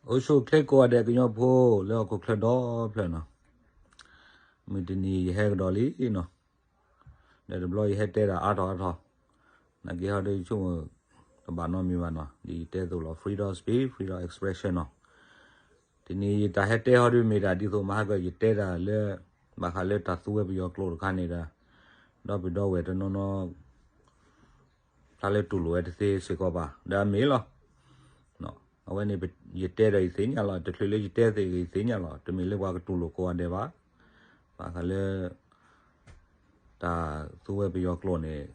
အိၣ်ဆူၣ်ချ့ကိးဂၤဒဲးကညီဖိလၢဟီၣ်ခိၣ်ချၢဒီဖျၢၣ်နီၤ, မုၢ်တနံၤယဟဲကဒီးလံနီၤ, ဒီးတဘျီယဟဲတဲဒၣ်အါထီၣ်အါထီၣ်, နာ်က့ဟီဒုးဆိကမိၣ် တဘၣ်နီတမံၤဘၣ်နီၤ, ဒ်ယတဲသိးလီၤ freedom of speech, freedom of expression နီၤ, တနံၤယတၢ်ဟဲတဲဟီဒုးမ့ၢ်ဒၣ်ဒ်သိးမဟါကၢၢ်ယတဲဒၣ်လၢ ဘၣ်ဃးလၢတၢ်သူဝဲပယီၤကျိာ်တခါန့ၣ်ဒီး ဒီပုၢ်ဒီဝဲၢ်တနီၤနီၤ ဖျါလၢတူၢ်လိာ်ဝဲတသ့စ့ၢ်ကီးဘၣ် ဒီးအမ့ၢ်လီၤ. အဝဲန့ၣ် ယတဲဒီးယသ့ၣ်ညါလီၤ, တချုးလၢယတဲသ့ၣ်ဂ့ၤယသ့ၣ်ညါလီၤ, တမ့ၢ်လၢပှၤကတူၢ်လိာ်ကိးဂၤဒဲးဘၣ်. ဘၣ်ဃးလၢ တၢ်သူဝဲပယီၤကျိာ်န့ၣ်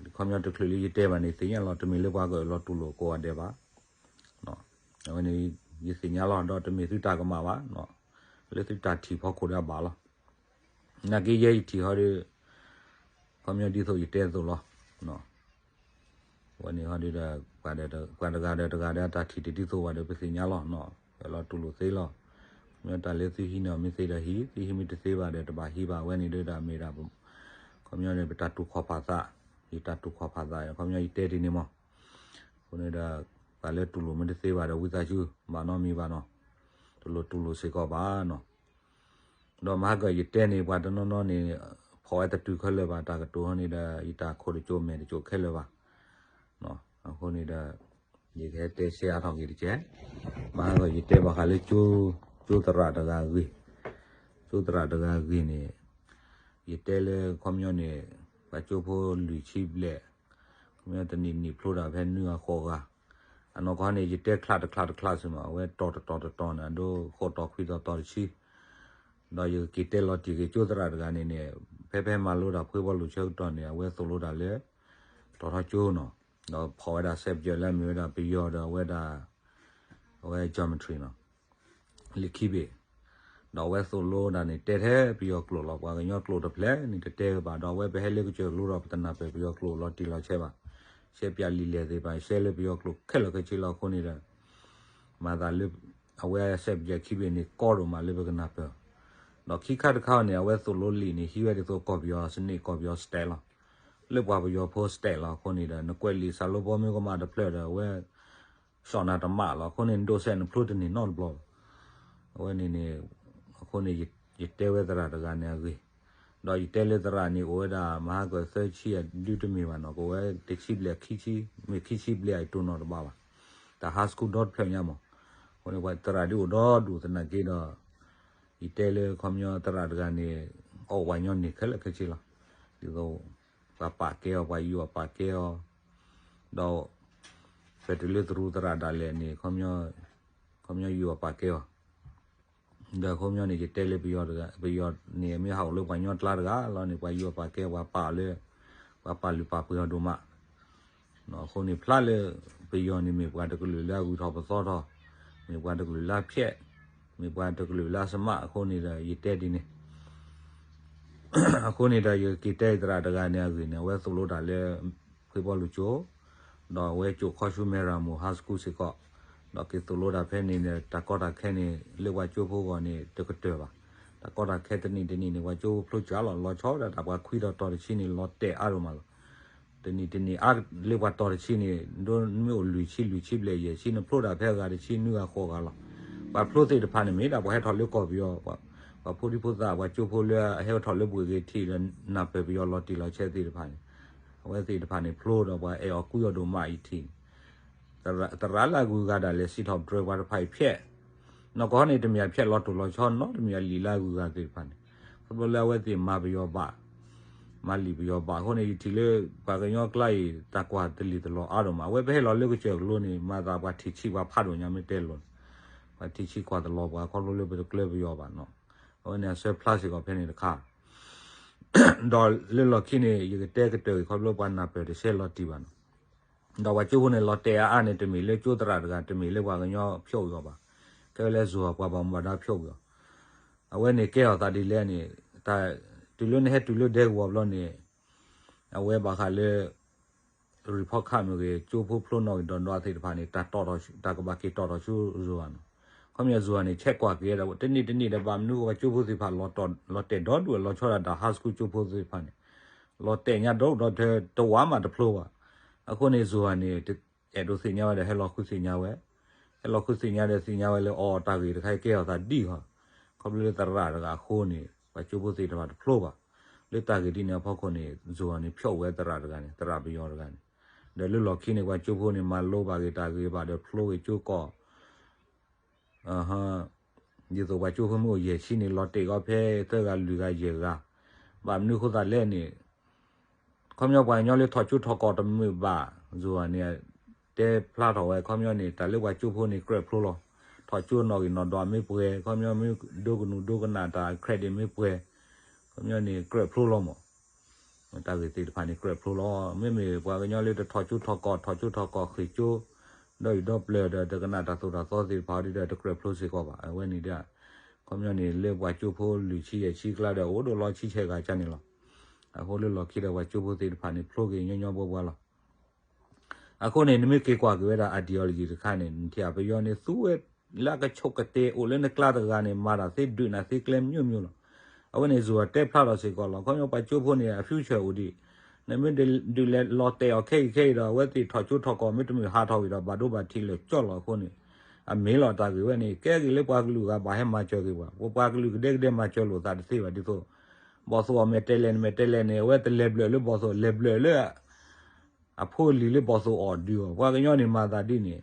ခီပညီတချုးလၢယတဲဘၣ်န့ၣ်သ့ၣ်ညါလီၤ, တမ့ၢ်လၢပှၤကအၢၣ်လီၤတူၢ်လိာ်ကိးဂၤဒဲးဘၣ်. အဝဲန့ၣ် ယသ့ၣ်ညါလီၤ ဒီးတမ့ၢ်သုတၢ်ကမၣ်ဘၣ်, လၢသုတၢ်ထံၣ်ဖီခိၣ်ဒီးအဘၣ်လီၤ. နာ်က့ယဲယထံၣ်ဟီဒီး ခီပညီဒ်သိးယတဲအသိးလီၤ. အဝဲန့ၣ်ဟီဒီး ပှၤတဂၤဒီးတဂၤဒီးတၢ်ထံၣ်တဒ်သိးဘၣ်ဒီး ပသ့ၣ်ညါလီၤ. အၢၣ်လီၤတူၢ်လိာ်သ့လီၤ. ခီပညီတၢ်လၢသုဟံးန့ၢ်အီၤမ့ၢ်သ့ဒီးဟံး, သုဟံးမ့ၢ်တသ့ဘၣ်ဒီးတဘၣ်ဟံးဘၣ်. အဝဲန့ၣ်ဒီးတၢ်မ့ၢ်ဒၣ် ခီပညီန့ၣ် ပတၢ်တူၢ်ခီၣ်ဖးသး, ယတၢ်တူၢ်ခီၣ်ဖးသး ခီပညီယတဲဒ်န့ၣ်မး. အဃိန့ၣ်ဒီး ပှၤလၢတူၢ်လိာ်မ့ၢ်တသ့ဘၣ်ဒီး ဝံသးစူၤ ဘၣ်နီတမံၤဘၣ်နီၤ, တလိၣ်တူၢ်လိာ်စ့ၢ်ကီးဘၣ်နီၤ. ဒီးမဟါကၢၢ်ယတဲန့ၣ် ပှၤတနီၤနီၤန့ၣ် ဖီၣ်ဝဲတတုၤခဲလၢာ်ဘၣ်, တၢ်ကတိၤဟီန့ၣ်ဒီး ယတၢ်ခိၣ်တကၠိမဲာ်တကၠိခဲလၢာ်ဘၣ်. အဃိန့ၣ်ဒီး ယကဟဲတဲရှဲအါထီၣ်က့ၤတက့ၢ်. မဟါကၢၢ်ယတဲဘၣ်ဃးလၢ ကၠိသရၣ်တဂၤအဂ့ၢ်, ကၠိသရၣ်တဂၤအဂ့ၢ်န့ၣ် ယတဲလၢခီပညီန့ၣ် ပှၤကၠိဖိလွံၢ်ဆံဘျဲၣ်, ခီပညီတနံၣ်နံၣ်ဖျိတၢ်ဖဲနွံဂၤဃိးဂၤ, အနီၢ်ကီၢ်န့ၣ် ယတဲချါတချါတချါစ့ၢ်မး, အဝဲတီၤတတီၤတတီၤန့ၣ် အဒိဃိးတီၤခွံတီၤတီၤတဆံ ဒီးယက့ၤတဲလီၤတံၢ်က့ၤကၠိသရၣ်တဂၤန့ၣ်န့ၣ်, ဖဲဖဲမၤလိတၢ်ဖှ့ဘီလူၤဆၢကတီၢ်န့ၣ် အဝဲသိၣ်လိတၢ်လၢ တီၤထီကၠိနီၤ, ဒီးဖီၣ်ဝဲဒၣ်စဲးပယီၤလၢအမ့ၢ်ဝဲဒၣ်ပယီၤဒီးအဝဲဒၣ် အဝဲ geometry နီၤ, လံာ်ခံဘ့ၣ်, ဒီးအဝဲသိၣ်လိဒၣ်န့ၣ် တဲထဲပယီၤကျိာ်လီၤ, ပှၤကညီကျိာ်တဖျၢၣ်န့ၣ်တတဲဘၣ်, ဒီးအဝဲပဟဲလၢကစၢၢ်ကလိဒီးပတနၢ်ပၢၢ်ပယီၤကျိာ်လီၤတံၢ်လီၤဆဲးဘၣ်, ရှဲပၠးလံာ်လဲၢ်သ့ၣ်တဖၣ် ရှဲလၢပယီၤကျိာ်ခဲလၢာ်ခဲဆ့လီၤ. အဃိန့ၣ်ဒီး မၤသးလၢ အဝဲစဲးပယီၤခံဘ့ၣ်န့ၣ် ကီဒိၣ်မးလၢပကနၢ်ပၢၢ်, ဒီးခံခါတခါန့ၣ် အဝဲသိၣ်လိလံာ်န့ၣ် ဟံးဝဲဒ်သိးကီၢ်ပယီၤစနစ် ကီၢ်ပယီၤ style လီၤ, လၢပှၤပယီၤဖိ style လီၤ. အဃိန့ၣ်ဒီး နကွဲးလံာ်စးလိပီမ့ၢ်ကမၣ်တဖျၢၣ်ဒီး အဝဲ စီၣ်နၤတမးလီၤ. အဃိန့ၣ် နဒိးစဲးနဖျိတန့ၢ်နီတဘျီဘၣ်. အဝဲန့ၣ်န့ၣ် အဃိန့ၣ် ယတဲဝဲသရၣ်တဂၤန့ၣ်အဂ့ၢ်, ဒီးယတဲလၢသရၣ်န့ၣ် အိၣ်ဝဲဒၣ်မဟါကၢၢ်သၢဆံအဒုတမ့ၢ်ဘၣ်နီၤ, ကအိၣ်ဝဲတဆံဘျဲၣ်, မ့ၢ်ခံဆံဘျဲၣ်အံၤတိၢ်နီၣ်တဘၣ်ဘၣ်, တၢ် high school ဒီတဖျၢၣ်ညါမး. အဃိန့ၣ် ပှၤသရၣ်ဒ်အိၣ်ဒီဒူၣ်သနာ်က့ဒီး ယတဲလၢခီပညီသရၣ်တဂၤန့ၣ် အီၣ်ဝဲညီန့ၢ်ခဲလၢာ်ခဲဆ့လီၤ. ဒ်သိး ပှၤပာ်ကဲအီၤ, ပှၤယူၤအီၤပာ်ကဲအီၤ, ဒီး ဖဲတုၤလၢတရူးသရၣ်ဒၣ်လဲာ်န့ၣ် ခီပညီယူၤအီၤပာ်ကဲအီၤ, ဒီးခီပညီန့ၣ် ယတဲလၢပယီၤတဂၤ, ပယီၤန့ၣ် မ့ၢ်ဟးအိၣ်လၢပှၤကညီကျါတဂၤလီၤန့ၣ် ပှၤယူၤအီၤပာ်ကဲ ပှၤပာ်အီၤလၢ ပှၤပာ်လုၢ်ပာ်ပှ့ၤအီၤဒိၣ်မး. အဃိန့ၣ် ဖျါလၢပယီၤန့ၣ် မ့ၢ်ပှၤတကလုာ်လၢအဂုၤထီၣ်ပသီထီၣ်, မ့ၢ်ပှၤတကလုာ်လၢအဖျဲး, မ့ၢ်ပှၤတကလုာ်လၢအ smart အဃိန့ၣ်ဒီး ယတဲဒ်န့ၣ် အဃိန့ၣ်ဒီး ယက့ၤတဲသရၣ်တဂၤန့ၣ်အဂ့ၢ်န့ၣ် အဝဲသိၣ်လိတၢ်လၢ ဖှ့ဘီလူၤကၠိ, ဒီးအဝဲကၠိၣ်ခီဆူမဲရၤမိၢ် high school စ့ၢ်ကီး, ဒီးက့ၤသိၣ်လိတၢ်ဖဲန့ၣ်န့ၣ် တၢ်ကီတၢ်ခဲန့ၣ် လၢပှၤကၠိဖိအဂီၢ်န့ၣ် တကတၢၢ်ဘၣ်. တၢ်ကီတၢ်ခဲတနံၣ်တနံၣ်န့ၣ် ပှၤကၠိဖိဖျိစှၤလီၤ, လီၤဆီဒၣ်တၢ် ပှၤခွံတီၤတီၤတဆံန့ၣ် လီၤတဲာ်အါဒိၣ်မးလီၤ. တနံၣ်တနံၣ်အါလၢပှၤတီၤတဆံန့ၣ် ဒိမ့ၢ်အိၣ်လွံၢ်ဆံ လွံၢ်ဆံဘျဲၣ်ယဲၢ်ဆံ နဖျိတၢ်ဖဲအဂၤတဆံ နွံဂၤဃိးဂၤလီၤ. ပှၤဖျိသ့ၣ်တဖၣ်န့ၣ် မ့ၢ်ဒၣ်ပှၤဟဲထီၣ်လၢကီၢ်ပယီၤ, ပှၤဖိဒံဖိသၣ် ပှၤကၠိဖိလၢအဟဲထီၣ်လၢဘှ့ၣ်ဂ့ၤထံးဒီး နၢ်ပၢၢ်ပယီၤလီၤတံၢ်လီၤဆဲးသ့ၣ်တဖၣ်န့ၣ်, အဝဲသ့ၣ်တဖၣ်န့ၣ်ဖျိဒီးပှၤအဲၣ်အီၤကွံအီၤဒိၣ်မးအံၤထံးန့ၣ်, သရၣ်လၢအဂုၤအဂၤဒၣ်လဲာ် စံးထီၣ်ပတြၢၤပှၤတဖၣ်အံၤဖျဲး, နီၢ်ကီၢ်န့ၣ် တမ့ၢ်အဖျဲးလီၤတိၢ်လီၤဆီနီတမံၤ အလံာ်လၢအဂုၤအဂၤသ့ၣ်တဖၣ်န့ၣ်, ခီဖျိလၢအဝဲသ့ၣ်မၤပယီၤဘၣ် မၤလံာ်ပယီၤဘၣ်အဃိန့ၣ် ယထံၣ်လၢ ပှၤကညီကျါအံၤ တၢ်ကွၢ်တလံၤတလီၤအါဒိၣ်မး, အဝဲပဟဲလီၤလၢကစၢၢ်ကလိန့ၣ် မၤသးပှၤထံၣ်ဆံးပှၤဖးဒိၣ်ညါမ့ၢ်တဲလိၤန့ၣ်, ပှၤထံၣ်ဆံးကွၢ်တလီၤပှၤ ခီဖျိလၢပတကျၢၤပယီၤဘၣ်နီၤ, အဝဲန့ၣ်အဆၢဖျါစ့ၢ်ကီးဖဲန့ၣ်တခါ, ဒီးလၢလီၢ်ခံန့ၣ် ယကတဲကတၢၢ်အံၤ ခီဖျိပှၤနၢ်ပၢၢ်တဆဲးလီၤတံၢ်ဘၣ်နီၤ ဒီးပှၤကၠိဖိန့ၣ် လီၤတဲာ်အါအါန့ၣ် တမ့ၢ်လၢကၠိသရၣ်တဂၤ တမ့ၢ်လၢပှၤကညီဖျိးကွံာ်အီၤဘၣ်, ကဲဝဲလၢ ဇိုဝ် ပှၤဘၣ်မူဘၣ်ဒါဖျိးကွံာ်အီၤ, အဝဲန့ၣ်ကဲထီၣ်သးဒ်လဲၣ်န့ၣ်, တုၤလၢနဟဲတုၤလၢဒဲကဝီၤဘျီန့ၣ်, အဝဲဘၣ်ဃးလၢ report card မ့ၢ်ဂ့ၤ ကၠိဖိဖျိနီၣ်ဂံၢ်ဒီးဒီသ့ၣ်တဖၣ်န့ၣ် တၢ်တီၣ်ထီၣ် တၢ်ကဘၣ်က့ၤတီၣ်ထီၣ်ဆူ ဇိုဝ် နီၤ, ခီပညီ ဇိုဝ် န့ၣ် ဆဲးကွၢ်က့ၤဒီး တနံၣ်တနံၣ်ဒီး ဘၣ်မနုၤပှၤကၠိဖိသ့ၣ်တဖၣ် လီၤတဲာ်ဒီဒူၣ် လီၤဆီဒၣ်တၢ် high school ကၠိဖိသ့ၣ်တဖၣ်န့ၣ်, လီၤတဲာ်ညါဒီဒူၣ်ဒီး တဝးမးတဖျိဘၣ်, အဃိန့ၣ် ဇိုဝ် န့ၣ် အဲၣ်ဒိးသ့ၣ်ညါဝဲဒီး ဟဲလီၤဃုသ့ၣ်ညါဝဲ, ဟဲလီၤဃုသ့ၣ်ညါဒီး သ့ၣ်ညါဝဲလၢအီၤတၢ်ဂ့ၢ်တခါအံၤကဲထီၣ်သးဒ်အံၤဟီ, ခီဖျိလၢသရၣ်တဂၤအဃိန့ၣ် ပှၤကၠိဖိသ့ၣ်တဖၣ်တဖျိဘၣ်, လၢတၢ်ဂ့ၢ်ဒ်န့ၣ်အဖီခိၣ်န့ၣ် ယိၤဟၣ်န့ၣ် ဖျိးဝဲသရၣ်တဂၤန့ၣ် သရၣ်ပယီၤတဂၤန့ၣ်, ဒီးလၢလီၢ်ခံန့ၣ် ပှၤကၠိဖိန့ၣ် မၤလိဘၣ်ဂ့ၤတၢ်ဂ့ၢ်ဘၣ်ဒီးဖျိဂ့ၤကၠိကီၢ် ဒ်သိးပှၤကၠိဖိမ့ၢ်အိၣ်ယဲၢ်ဆံန့ၣ် လီၤတဲာ်ကီးဖဲသၢဂၤလွံၢ်ဂၤယဲၢ်ဂၤ, ဘၣ်မနုၤအဃိသတးလဲၣ်န့ၣ်, ခီပညီပှၤကညီလၢထီၣ်ကၠိထီၣ်ကီၢ်တမုာ်ဘၣ်, ယိၤဟၣ်န့ၣ် တဲဖျါထီၣ်ဝဲ ခီပညီန့ၣ် တၢ်လၢပှၤကၠိဖိန့ၣ် ကြၢးဖျိလီၤ, ထီၣ်ကၠိနီၣ်ဂံၢ်နီၣ်ဒွးမ့ၢ်ပှဲၤ ခီပညီမ့ၢ်ဒိကနူၤဒိကနၣ်တၢ် credit မ့ၢ်ပှဲၤ, ခီပညီန့ၣ်ကြၢးဖျိလီၤမး တၢ်ဂ့ၢ်သ့ၣ်တဖၣ်န့ၣ် ကြၢးဖျိလီၤ. မ့မ့ၢ်ပှၤကညီလၢတထီၣ်ကၠိထီၣ်ကီၢ် ထီၣ်ကၠိထီၣ်ကီၢ် ဃ့ၢ်ကၠိ ဒီးအံၤဒီပျၢၤဒီး တကနၣ်တၢ်သိၣ်တၢ်သီသ့ၣ်တဖၣ်ဒ်ဒီး တကြၢးဖျိစ့ၢ်ကီးဘၣ်. အဝဲန့ၣ်ဒီး ခီပညီန့ၣ် လၢပှၤကၠိဖိလွံၢ်ဆံယဲၢ်ဆံကျါဒီး အိၣ်ဒိၣ်လီၤဆံဆဲၣ်ဂၤကန့ၣ်လီၤ. အဃိလၢလီၢ်ခံဒီး ပှၤကၠိဖိသ့ၣ်တဖၣ်န့ၣ် ဖျိက့ၤညီညီဘှီဘှီလီၤ. အဃိန့ၣ် နမ့ၢ်က့ၤကွၢ်က့ၤဝဲဒၣ် ideology တခါန့ၣ် နထံၣ်ပယီၤန့ၣ် သူဝဲလၢအကဆိကတၢၢ်အိၣ်လၢနကျါတဂၤန့ၣ် မၤတၢ်သ့ဒုးနၤသ့ကျဲမ့ၢ်မ့ၢ်လီၤ. အဝဲန့ၣ် ယိၤဟၣ်တဲဖျါထီၣ်စ့ၢ်ကီးလီၤ. ခီပညီပှၤကၠိဖိန့ၣ် အ future အိၣ်ဒံး, နမ့ၢ်ဒုးလဲၤလီၤတဲာ်အီၤခဲအံၤခဲအံၤဒီး အဝဲသ့ၣ်ထီၣ်ကၠိထီၣ်ကီၢ် မ့ၢ်တမုာ်ဟးထီၣ်ဝံၤဒီး ဘၣ်ဒိဘၣ်ထံးလၢာ်ကၠီလီၤ. အဃိန့ၣ် အမ့ၢ်လီၤတၢ်ဂ့ၢ်ဝဲန့ၣ် ကဲဂ့ၤလၢပှၤကလုာ်ဂၤဘၣ်ဟဲမၤစၢၤက့ၤပှၤ, ပပှၤကလုာ်ကဒဲကဒဲမၤစၢၤလိာ်သးတသ့ဘၣ် ဒ်သိး ဘီၣ်သိၣ်အီၤမဲာ်တဲးလဲးန့ၣ် မဲာ်တဲးလဲးန့ၣ် အဝဲတလဲၤဘျၢၣ်လၢဘီၣ်သိၣ် လဲၤဘျၢၣ်လၢ အဖိအလံၤလၢဘီၣ်သိၣ်အီၣ်ဒုးအီၤ, ပှၤကညီန့ၣ်မၤသးဒ်န့ၣ်,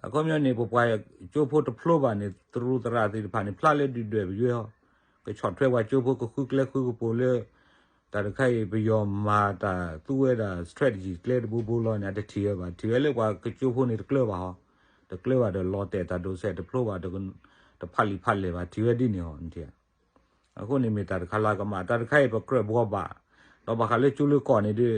အခီပညီန့ၣ် ပပှၤကၠိဖိတဖျိဘၣ်န့ၣ် သရူးသရၣ်သ့ၣ်တဖၣ်န့ၣ် ဖျါလၢဒုၣ်ဒွဲၣ်ပယွဲအီၤ, ကဆီၣ်ထွဲပှၤကၠိဖိကဃုကျဲဃုကပူၤလၢ တၢ်တခါအံၤ ပယီၤမၤတၢ်သူဝဲဒၣ် strategy ကျဲတဘိဘိလီၤန့ၣ် အတထံၣ်ဝဲဘၣ်, ထံၣ်ဝဲလၢပှၤကၠိဖိန့ၣ်တကျၢၤဘၣ်ဟီ, တကျၢၤဘၣ်ဒီးလီၤတဲာ်တၢ်ဒိးစဲးတဖျိဘၣ်, တဖးလံာ်ဖးလဲၢ်ဘၣ်, ထံၣ်ဝဲဒ်န့ၣ်ဟီ, အဃိန့ၣ်မ့ၢ်တၢ်တခါလၢကမၣ်, တၢ်တခါအံၤပကြၢးဘှီဘၣ်, ဒီးဘၣ်ဃးလၢကၠိလၢကီၢ်န့ၣ်ဒီး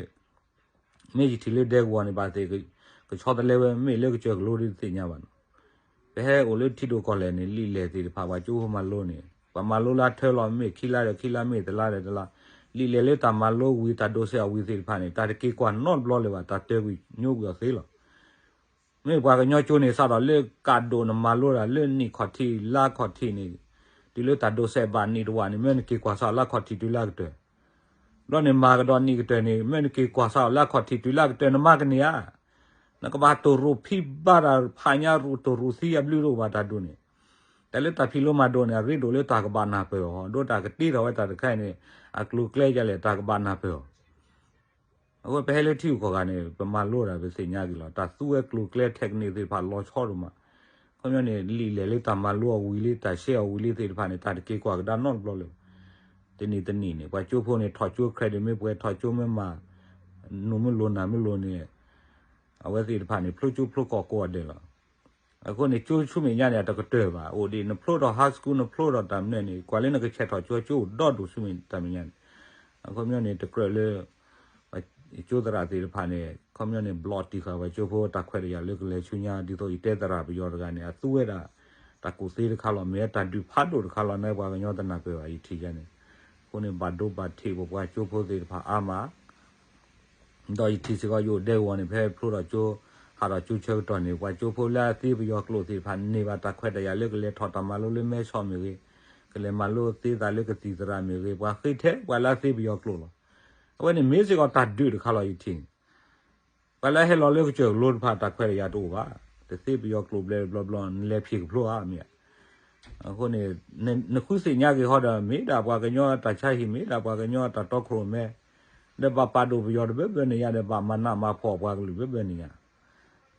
မ့ၢ်ယထံၣ်လၢဒဲကဝီၤန့ၣ် ဘၣ်သ့ၣ်ကဆီတလဲဝဲ မ့ၢ်လၢကစၢၢ်ကလိဒ်တသ့ၣ်ညါဘၣ်နီၤ, ပဟဲအိၣ်လၢထံဒိၣ်ကီၢ်လဲၢ်န့ၣ် လံာ်လဲၢ်သ့ၣ်တဖၣ် ပှၤကၠိဖိမၤလိန့ၣ် ပှၤမၤလိလၢအထၢလီၤ မ့ၢ်ခံလါဒီးခံလါ မ့ၢ်တလါဒီးတလါ, လံာ်လဲၢ်လၢတၢ်မၤလိဝံၤ တၢ်ဒိးစဲးအီၤဝံၤသ့ၣ်တဖၣ်န့ၣ် တၢ်တက့ၤကွၢ်နီတဘျီလၢၤဘၣ်, တၢ်တၢကွံာ်ညိကွံာ်အီၤသ့လီၤ. မ့ၢ်ပှၤကညီကၠိန့ၣ် စးထီၣ်လၢကးဒိၣ်နမၤလိဒၣ်လၢနံၣ်ခီၣ်ထံးလါခီၣ်ထံးန့ၣ်, တုၤလၢတၢ်ဒိးစဲးဘၣ်နံၣ်တဝာ်န့ၣ် မ့ၢ်နက့ၤကွၢ်စးလါခီၣ်ထံးတုၤလၢကတၢၢ်, ဘျီန့ၣ်မၤကဒီးနံၣ်ကတၢၢ်န့ၣ် မ့ၢ်နက့ၤကွၢ်စးလါခီၣ်ထံးတုၤလၢကတၢၢ် နမၤကန့ၢ်ဧါ, နကဘၣ်တိၢ်ရူၢ်ဖံးဘၣ်တၢ်ဖးညါရူၢ်တိၢ်ရူၢ်သံအဘျုးတအိၣ်ဘၣ်တၢ်ဒိၣ်န့ၣ်, တၢ်လၢတၢ်ဖံးလိမၤဒိးန့ၣ် အရ့ဒိၣ်လၢတၢ်ကဘၣ်နၢ်ပၢၢ်အီၤ, ဒ်တၢ်ကတ့ထီၣ်ဝဲတၢ်တခါအံၤန့ၣ် အကျိၤအကျဲဒ်လဲၣ် တၢ်ကဘၣ်နၢ်ပၢၢ်အီၤ အဃိပဟဲလၢထံဂုၤကီၢ်ဂၤန့ၣ် ပမၤလိတၢ်ပသ့ၣ်ညါက့ၤလီၤ. တၢ်သူဝဲကျိၤကျဲ technique သ့ၣ်တဖၣ်လီၤဆီဒိၣ်မး, ခီပညီန့ၣ် လံာ်လဲၢ်လၢတၢ်မၤလိအီၤဝံၤလံ တၢ်ရှဲအီၤဝံၤလံသ့ၣ်တဖၣ်န့ၣ် တၢ်တက့ၤကွၢ်ကဒါနီတဘျီလၢၤဘၣ်. တနံၤတနံၤန့ၣ် ပှၤကၠိဖိန့ၣ် ထီၣ်ကၠိ credit မ့ၢ်ပှဲၤ ထီၣ်ကၠိမ့ၢ်မၤ နူၤမ့ၢ်လိၤနၤမ့ၢ်လိၤန့ၣ် အဝဲသ့ၣ်တဖၣ်န့ၣ် ဖျိကၠိဖျိကီၢ်ကိးဂၤဒဲးလီၤ. အဃိန့ၣ် ကၠိဆူမဲာ်ညါန့ၣ် အတကတၢၢ်ဘၣ်, အိၣ်ဒံးနဖျိထီၣ် high school နဖျိထီၣ်တၢ်မနုၤန့ၣ် ကွၢ်လၢနကဆဲးထီၣ်ကၠိ ကၠိအိၣ်ဒီဒူၣ်ဆူမဲာ်တၢ်မဲာ်ညါန့ၣ်, အခီပညီန့ၣ် တကြၢးလၢ ကၠိသရၣ်သ့ၣ်တဖၣ်န့ၣ် ခီပညီန့ၣ် ဘျီၣ်တံၢ်ဃာ်ပှၤကၠိဖိတၢ်ခွဲးတၢ်ယာ်လၢကလဲၤဆူညါ ဒ်သိးယတဲသရၣ်ပယီၤတဂၤန့ၣ် အသူဝဲဒၣ် တၢ်ကူၣ်သ့တခါလီၤ, မ့ၢ်တၢ်ဒုးဖးဒိၣ်တခါလီၤန့ၣ် ပှၤကညီတနၢ်ပၢၢ်ဘၣ် ယထံၣ်ယါန့ၣ်, အဃိန့ၣ် ဘၣ်ဒိဘၣ်ထံးပပှၤကၠိဖိသ့ၣ်တဖၣ်အါမး ဒီးယထံၣ်စ့ၢ်ကီး ယအိၣ်ဒဲကဝီၤန့ၣ် ဖဲဖျိထီၣ်ကၠိ ဟးထီၣ်ကၠိဆၢကတီၢ်န့ၣ် ပှၤကၠိဖိလၢအသ့ပယီၤကျိာ်သ့ၣ်တဖၣ်န့ၢ်ဘၣ်တၢ်ခွဲးတၢ်ယာ်လၢကလဲၤထီၣ်တၢ်မၤလိလၢမဲဆီးမ့ၢ်ဂ့ၤ, ကလဲၤမၤလိသ့သးလၢကသံၣ်သရၣ်မ့ၢ်ဂ့ၤ, ပှၤဃ့ထဲပှၤလၢအသ့ပယီၤကျိာ်လီၤ. အဝဲန့ၣ်မ့ၢ်စ့ၢ်ကီးတၢ်ဒုးတခါလီၤ ယထံၣ်န့ၣ် ပှၤလၢအဟဲလီၤလၢကစၢၢ်ကလိတဖၣ် တၢ်ခွဲးတၢ်ယာ်တအိၣ်ဘၣ်, တသ့ပယီၤကျိာ်ဘျဲဘျီဘျီ နလဲၤဖံးကဖျိဧါ မ့ၢ်ဧါ. အဃိန့ၣ် နဃုသ့ၣ်ညါက့ၤဃီဒီး မ့ၢ်ဒၣ်ပှၤကညီအတၢ်ဆါဟံၣ် မ့ၢ်ဒၣ်ပှၤကညီအတၢ်တီခိၣ်ရိၣ်မဲ, ဒီးဘၣ်ပာ်ဒိၣ်ပယီၤတဘၢဘၢန့ၣ်ယါ ဒီးဘၣ်မၤနးမၤဖှီၣ်ပှၤကလုာ်ဘၢဘၢန့ၣ်ယါ.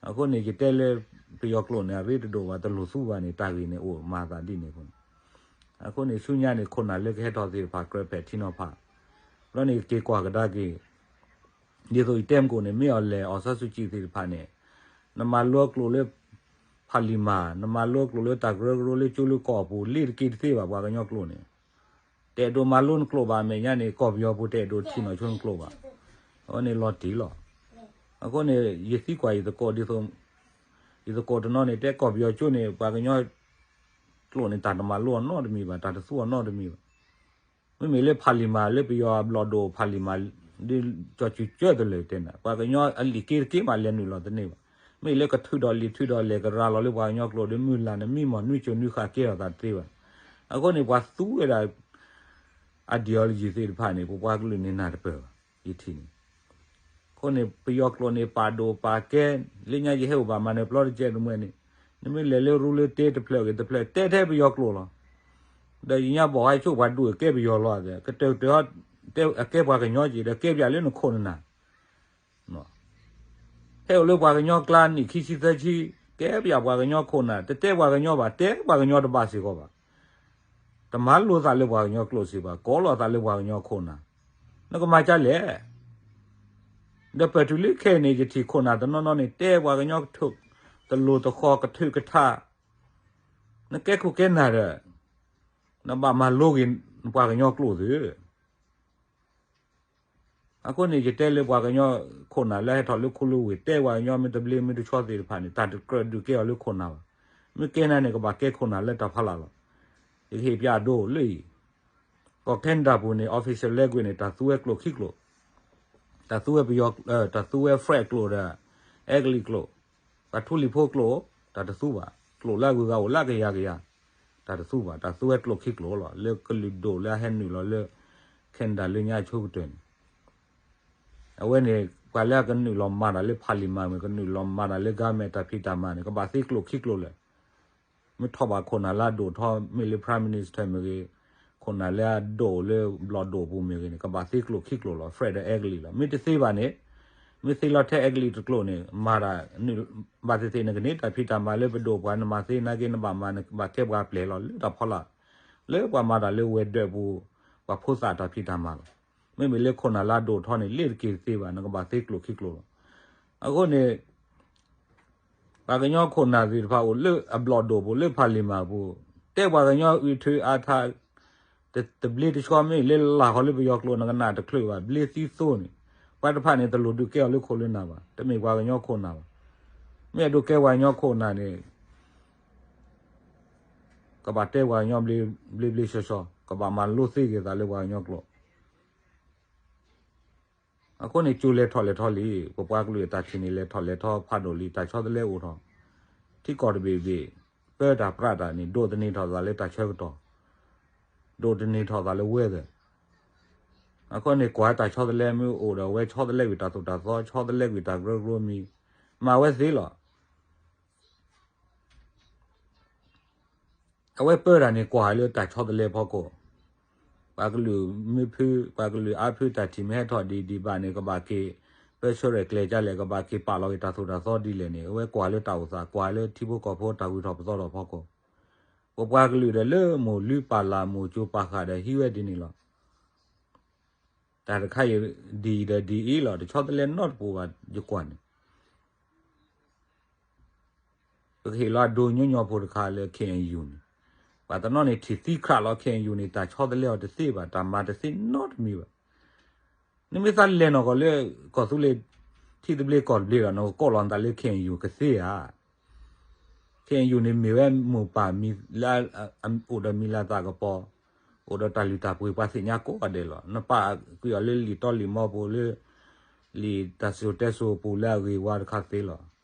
အဃိန့ၣ် ယတဲလၢပယီၤကျိာ်န့ၣ် အရ့တဒိၣ်ဘၣ် တလိၣ်သူဘၣ်န့ၣ် တၢ်ဂ့ၢ်န့ၣ်အိၣ်မၤသးဒ်န့ၣ်အဃိန့ၣ် အဃိန့ၣ် ဆူညါန့ၣ် ခိၣ်နၢ်လၢကဟဲထီၣ်သ့ၣ်တဖၣ် ကြၢးပဲာ်ထံနီၤဖး, ဘျီန့ၣ်က့ၤကွၢ်ကဒါက့ၤ ဒ်သိးယတဲမကိၣ်န့ၣ် မ့ၢ်အီၤလဲၣ် အောင်ဆန်းစုကြည် သ့ၣ်တဖၣ်န့ၣ် နမၤလိကျိာ်လၢ ဖးလံာ်မၤ, နမၤလိကျိာ်လၢတၢ်ကရၢကရိလၢကၠိလၢကီၢ်အပူၤ လ့ၤတက့ၤတသ့ဘၣ် ပှၤကညီကျိာ်န့ၣ်, တအဲၣ်ဒိးမၤလိနကျိာ်ဘၣ် အမဲာ်ညါန့ၣ် ကီၢ်ပယီၤပူၤ တအဲၣ်ဒိးထံၣ်နီၣ်ဆိနကျိာ်ဘၣ်. အဝဲန့ၣ်လီၤတံၢ်လီၤ. အဃိန့ၣ် ယသံကွၢ်ယသကိးဒ်သိး ယသကိးတနီၤန့ၣ် တဲကီၢ်ပယီၤကၠိန့ၣ် ပှၤကညီကျိာ်န့ၣ် တၢ်တမၤလိအီၤနီတမံၤဘၣ်, တၢ်တသူအီၤနီတမံၤဘၣ်. မ့မ့ၢ်လၢဖးလံာ်မၤ လၢပယီၤအဘျီၣ်ဒိၣ်ဖးလံာ်မၤ ဒ်ကၠီၤစုၤကၢတလၢာ်တဲနၤ ပှၤကညီအလံာ်က့တက့မး လဲၤနုာ်လီၤတန့ၢ်ဘၣ်. မ့ၢ်လၢကထုးဒီးလံာ်ထုးဒီးလဲၤကရၤလီၤလၢပှၤကညီကျိာ်ဒီး မုၢ်လၢ်နမံမီၢ် နွံစိၤနွံဃာ်ကဲထီၣ်သးတသ့ဘၣ်. အဃိန့ၣ် ပှၤသူဝဲဒၣ် ideology သ့ၣ်တဖၣ်န့ၣ် ပပှၤကလုာ်န့ၣ်နၢ်တပၢၢ်ဘၣ် ယထံၣ်န့ၣ် အဃိန့ၣ် ပယီၤကျိာ်န့ၣ် ပာ်ဒိၣ်ပာ်ကဲ, လၢညါယဟဲအိၣ်ဘၣ်မၤနၢၤပျီတကဲးတမှဲန့ၣ်, နမ့ၢ်လဲၤလၢရူလၢတ့တဖျၢၣ်ဂ့ၤတဖျၢၣ် တဲထဲပယီၤကျိာ်လီၤ. ဒီးယညါဘီၣ်ဟဲဆိၣ်ပှၤဒိၣ်ကဲပယီၤလီၤ, ကတၢၢ်ကတၢၢ် တဲအကဲပှၤကညီက့ၤ ဒီးကဲပယီၤလၢနခိၣ်နနၢ် ဟဲအိၣ်လၢပှၤကညီကျါနံၣ်ခံဆံသၢဆံ, ကဲပယီၤပှၤကညီခိၣ်နၢ်, တတဲပှၤကညီဘၣ်, တဲပှၤကညီတဘၣ်စ့ၢ်ကီးဘၣ်. တမၤလိသးလၢပှၤကညီကျိာ်စ့ၢ်ဘၣ်, ကိးလီၤသးလၢပှၤကညီခိၣ်နၢ်, နကမၤကလဲၣ်. ဒီးပတုၤလၢခဲအံၤန့ၣ် ယထံၣ်ခိၣ်နၢ်တနီၤနီၤန့ၣ် တဲပှၤကညီကထိၣ်, တလိၤတဃီၤကထုးကထါ, နကဲခိၣ်ကဲနၢ်ဒီး နဘၣ်မၤလိက့ၤပှၤကညီကျိာ်သု အဃိန့ၣ် ယတဲလၢပှၤကညီခိၣ်နၢ်လၢဟဲထီၣ်လၢခူလၢဝ့ၢ် တဲပှၤကညီမ့ၢ်တဘျ့မ့ၢ်တဆီသ့ၣ်တဖၣ်န့ၣ် တၢ်တကြၢးဒုးကဲအီၤလၢခိၣ်နၢ်ဘၣ်. မ့ၢ်ကဲနၤန့ၣ် ကဘၣ်ကဲခိၣ်နၢ်လၢတၢ်ဖီလာ်လီၤ. ယကဟ့ၣ်ပျးအဒိလၢအံၤ, ကီၢ် Canada ပူၤန့ၣ် official language န့ၣ် တၢ်သူဝဲကျိာ်ခံကျိာ်, တၢ်သူဝဲပယီၤ, တၢ်သူဝဲ French ကျိာ်ဒီး English ကျိာ်, ပှၤထူလံၤဖိကျိာ်, တၢ်တသူဘၣ်, ကျိာ်လၢအဂုၤအဂၤအိၣ်လၢကယၤကယၤ, တၢ်တသူဘၣ်, တၢ်သူဝဲကျိာ်ခံကျိာ်လီၤ. လၢကလုာ်ဒိၣ်လၢအဟဲနုာ်လီၤလၢ Canada လၢညါအဆိကတၢၢ်န့ၣ် အဝဲန့ၣ် ပှၤလၢအကနုာ်လီၤမၤတၢ်လၢ parliament မ့ၢ် ကနုာ်လီၤမၤတၢ်လၢ government တၢ်ဖံးတၢ်မၤန့ၣ် ကဘၣ်သ့ကျိာ်ခံကျိာ်လၢာ်. မ့ၢ်ထီၣ်ဘၣ်ခိၣ်နၢ်လၢအဒိၣ်ထီ မ့ၢ်လၢ prime minister မ့ၢ်ဂ့ၤ, ခိၣ်နၢ်လၢအဒိၣ်လၢဘျီၣ်ဒိၣ်ပူၤမ့ၢ်ဂ့ၤန့ၣ် ကဘၣ်သ့ကျိာ်ခံကျိာ်လီၤ. French ဒီး English လီၤ. မ့ၢ်တသ့ဘၣ်န့ၣ်, မ့ၢ်သ့လီၤထဲ English တကျိာ်န့ၣ် မၤတၢ် ဘၣ်သ့ၣ်သ့ၣ် နကန့ၢ်တၢ်ဖံးတၢ်မၤလၢပဒိၣ်ပှၤ နမၤသ့နာ်က့ နဘၣ်မၤ နဘၣ်ကဲပှၤပျဲၤလီၤ လၢတၢ်ဖီလာ်, လၢပှၤမၤတၢ်လၢဝဲၤဒၢးပူၤ ပှၤဖိသၣ်တၢ်ဖံးတၢ်မၤလီၤ. မ့မ့ၢ်လၢခိၣ်နၢ်လၢအဒိၣ်ထီန့ၣ် လ့ၣ်တက့ၤတသ့ဘၣ် နကဘၣ်သ့ကျိာ်ခံကျိာ်လီၤ. အဃိန့ၣ် ပှၤကညီခိၣ်နၢ်သ့ၣ်တဖၣ်အိၣ်လၢအဘျီၣ်ဒိၣ်ပူၤ လၢ parliament ပူၤ, တဲပှၤကညီအုးထုးအါထါ တဘျ့တဆှီ မ့ၢ်လၢလၢ်ဃီလၢပယီၤကျိာ် နကနၣ်တချုးဘၣ် ဘျ့သံသိန့ၣ်, ပှၤတဖၣ်န့ၣ် တလိၣ်ဒုးကဲအီၤလၢခိၣ်လၢနၢ်ဘၣ်, တမ့ၢ်ပှၤကညီခိၣ်နၢ်ဘၣ်. မ့ၢ်အဒိးကဲပှၤကညီခိၣ်နၢ်န့ၣ် ကဘၣ်တဲပှၤကညီဘျ့ဘျ့ဆှီဆှီ, ကဘၣ်မၤလိသ့က့ၤသးလၢပှၤကညီကျိာ် အဃိန့ၣ် ကၠိလဲၤထီၣ်လဲၤထီလံ, ပပှၤကလုာ်အတၢ်ထံၣ်န့ၣ် လဲၤထီၣ်လဲၤထီဖးဒိၣ်လံ, တၢ်ဆီတလဲအိၣ်ထီၣ်, ထံကီၢ်တဘ့ၣ်ဘ့ၣ်, ပၢတၢ်ပြးတၢ်န့ၣ် ဒိးသန့ၤထီၣ်သးလၢတၢ်ဆၢကတီၢ်, ဒိးသန့ၤထီၣ်သးလၢ weather. အဃိန့ၣ် ကွၢ်တၢ်ဆီတလဲမ့ၢ်အိၣ်ဒီး အဝဲဆီတလဲကွံာ်တၢ်သိၣ်တၢ်သီ, ဆီတလဲကွံာ်တၢ်ကရၢကရိမံၤ, မၤဝဲသ့လီၤ. အဝဲပၢတၢ်န့ၣ် ကွၢ်လၢတၢ်ဆီတလဲဖီခိၣ်, ပှၤကလုာ်မ့ၢ်ဖု, ပှၤကလုာ်အါဖုတၢ်ထံၣ်မ့ၢ်ဟဲထီၣ်ဒံးဒံးဘၣ်န့ၣ် ကဘၣ်က့ၤ ပၢဆှၢရဲၣ်ကျဲၤကလဲၣ်, ကဘၣ်က့ၤပာ်လီၤက့ၤတၢ်သိၣ်တၢ်သီဒ်လဲၣ်န့ၣ် အဝဲကွၢ်လၢတၢ်အိၣ်သး, ကွၢ်လၢထံဖိကီၢ်ဖိတၢ်ဂုၤထီၣ်ပသီထီၣ်ဖီခိၣ်, ပပှၤကလုာ်ဒီးလၢမိၢ်လုၢ်ပာ်လၢ် မိၢ်ကၠိပာ်ဃာ်ဒီးဟံးဝဲဒ်န့ၣ်လီၤ. တၢ်တခါအံၤ ဒ်အံၤဒီးဒ်အံၤလီၤ, တဆီတလဲနီတပူၤဘၣ် ယကွၢ်န့ၣ် ပကဟ့ၣ်လီၤအဒိညီညီဖိတခါလၢ K N U န့ၣ်, ပှၤတနီၤန့ၣ်ထံၣ်သံခရးလီၤ K N U န့ၣ် တၢ်ဆီတလဲအီၤတသ့ဘၣ်, တၢ်မၤတသ့နီတမံၤဘၣ်. နမ့ၢ်သးလဲၤနီၢ်ကီၢ်လၢ ကီၢ်သူလ့ၤ ထံသဘျ့ကီၢ်တဘျ့ဒီး နကကိးလီၤနသးလၢ K N U ကသ့ဧါ. K N U န့ၣ်မ့ၢ်ဝဲမိၢ်ပၢ်မံၤလၢ အိၣ်ဒီးမံၤလၤသးကပီၤ, အိၣ်ဒီးတၢ်လုၢ်တၢ်ပှ့ၤ ပှၤသ့ၣ်ညါကိးဂၤဒဲးလီၤ. နပာ်ကွံာ်အီၤလၢလံာ်တီလံာ်မီပူၤလၢ လံာ်တၢ်စံၣ်စိၤတဲစိၤအပူၤလၢအဂ့ၤဝါတခါသ့လီၤ.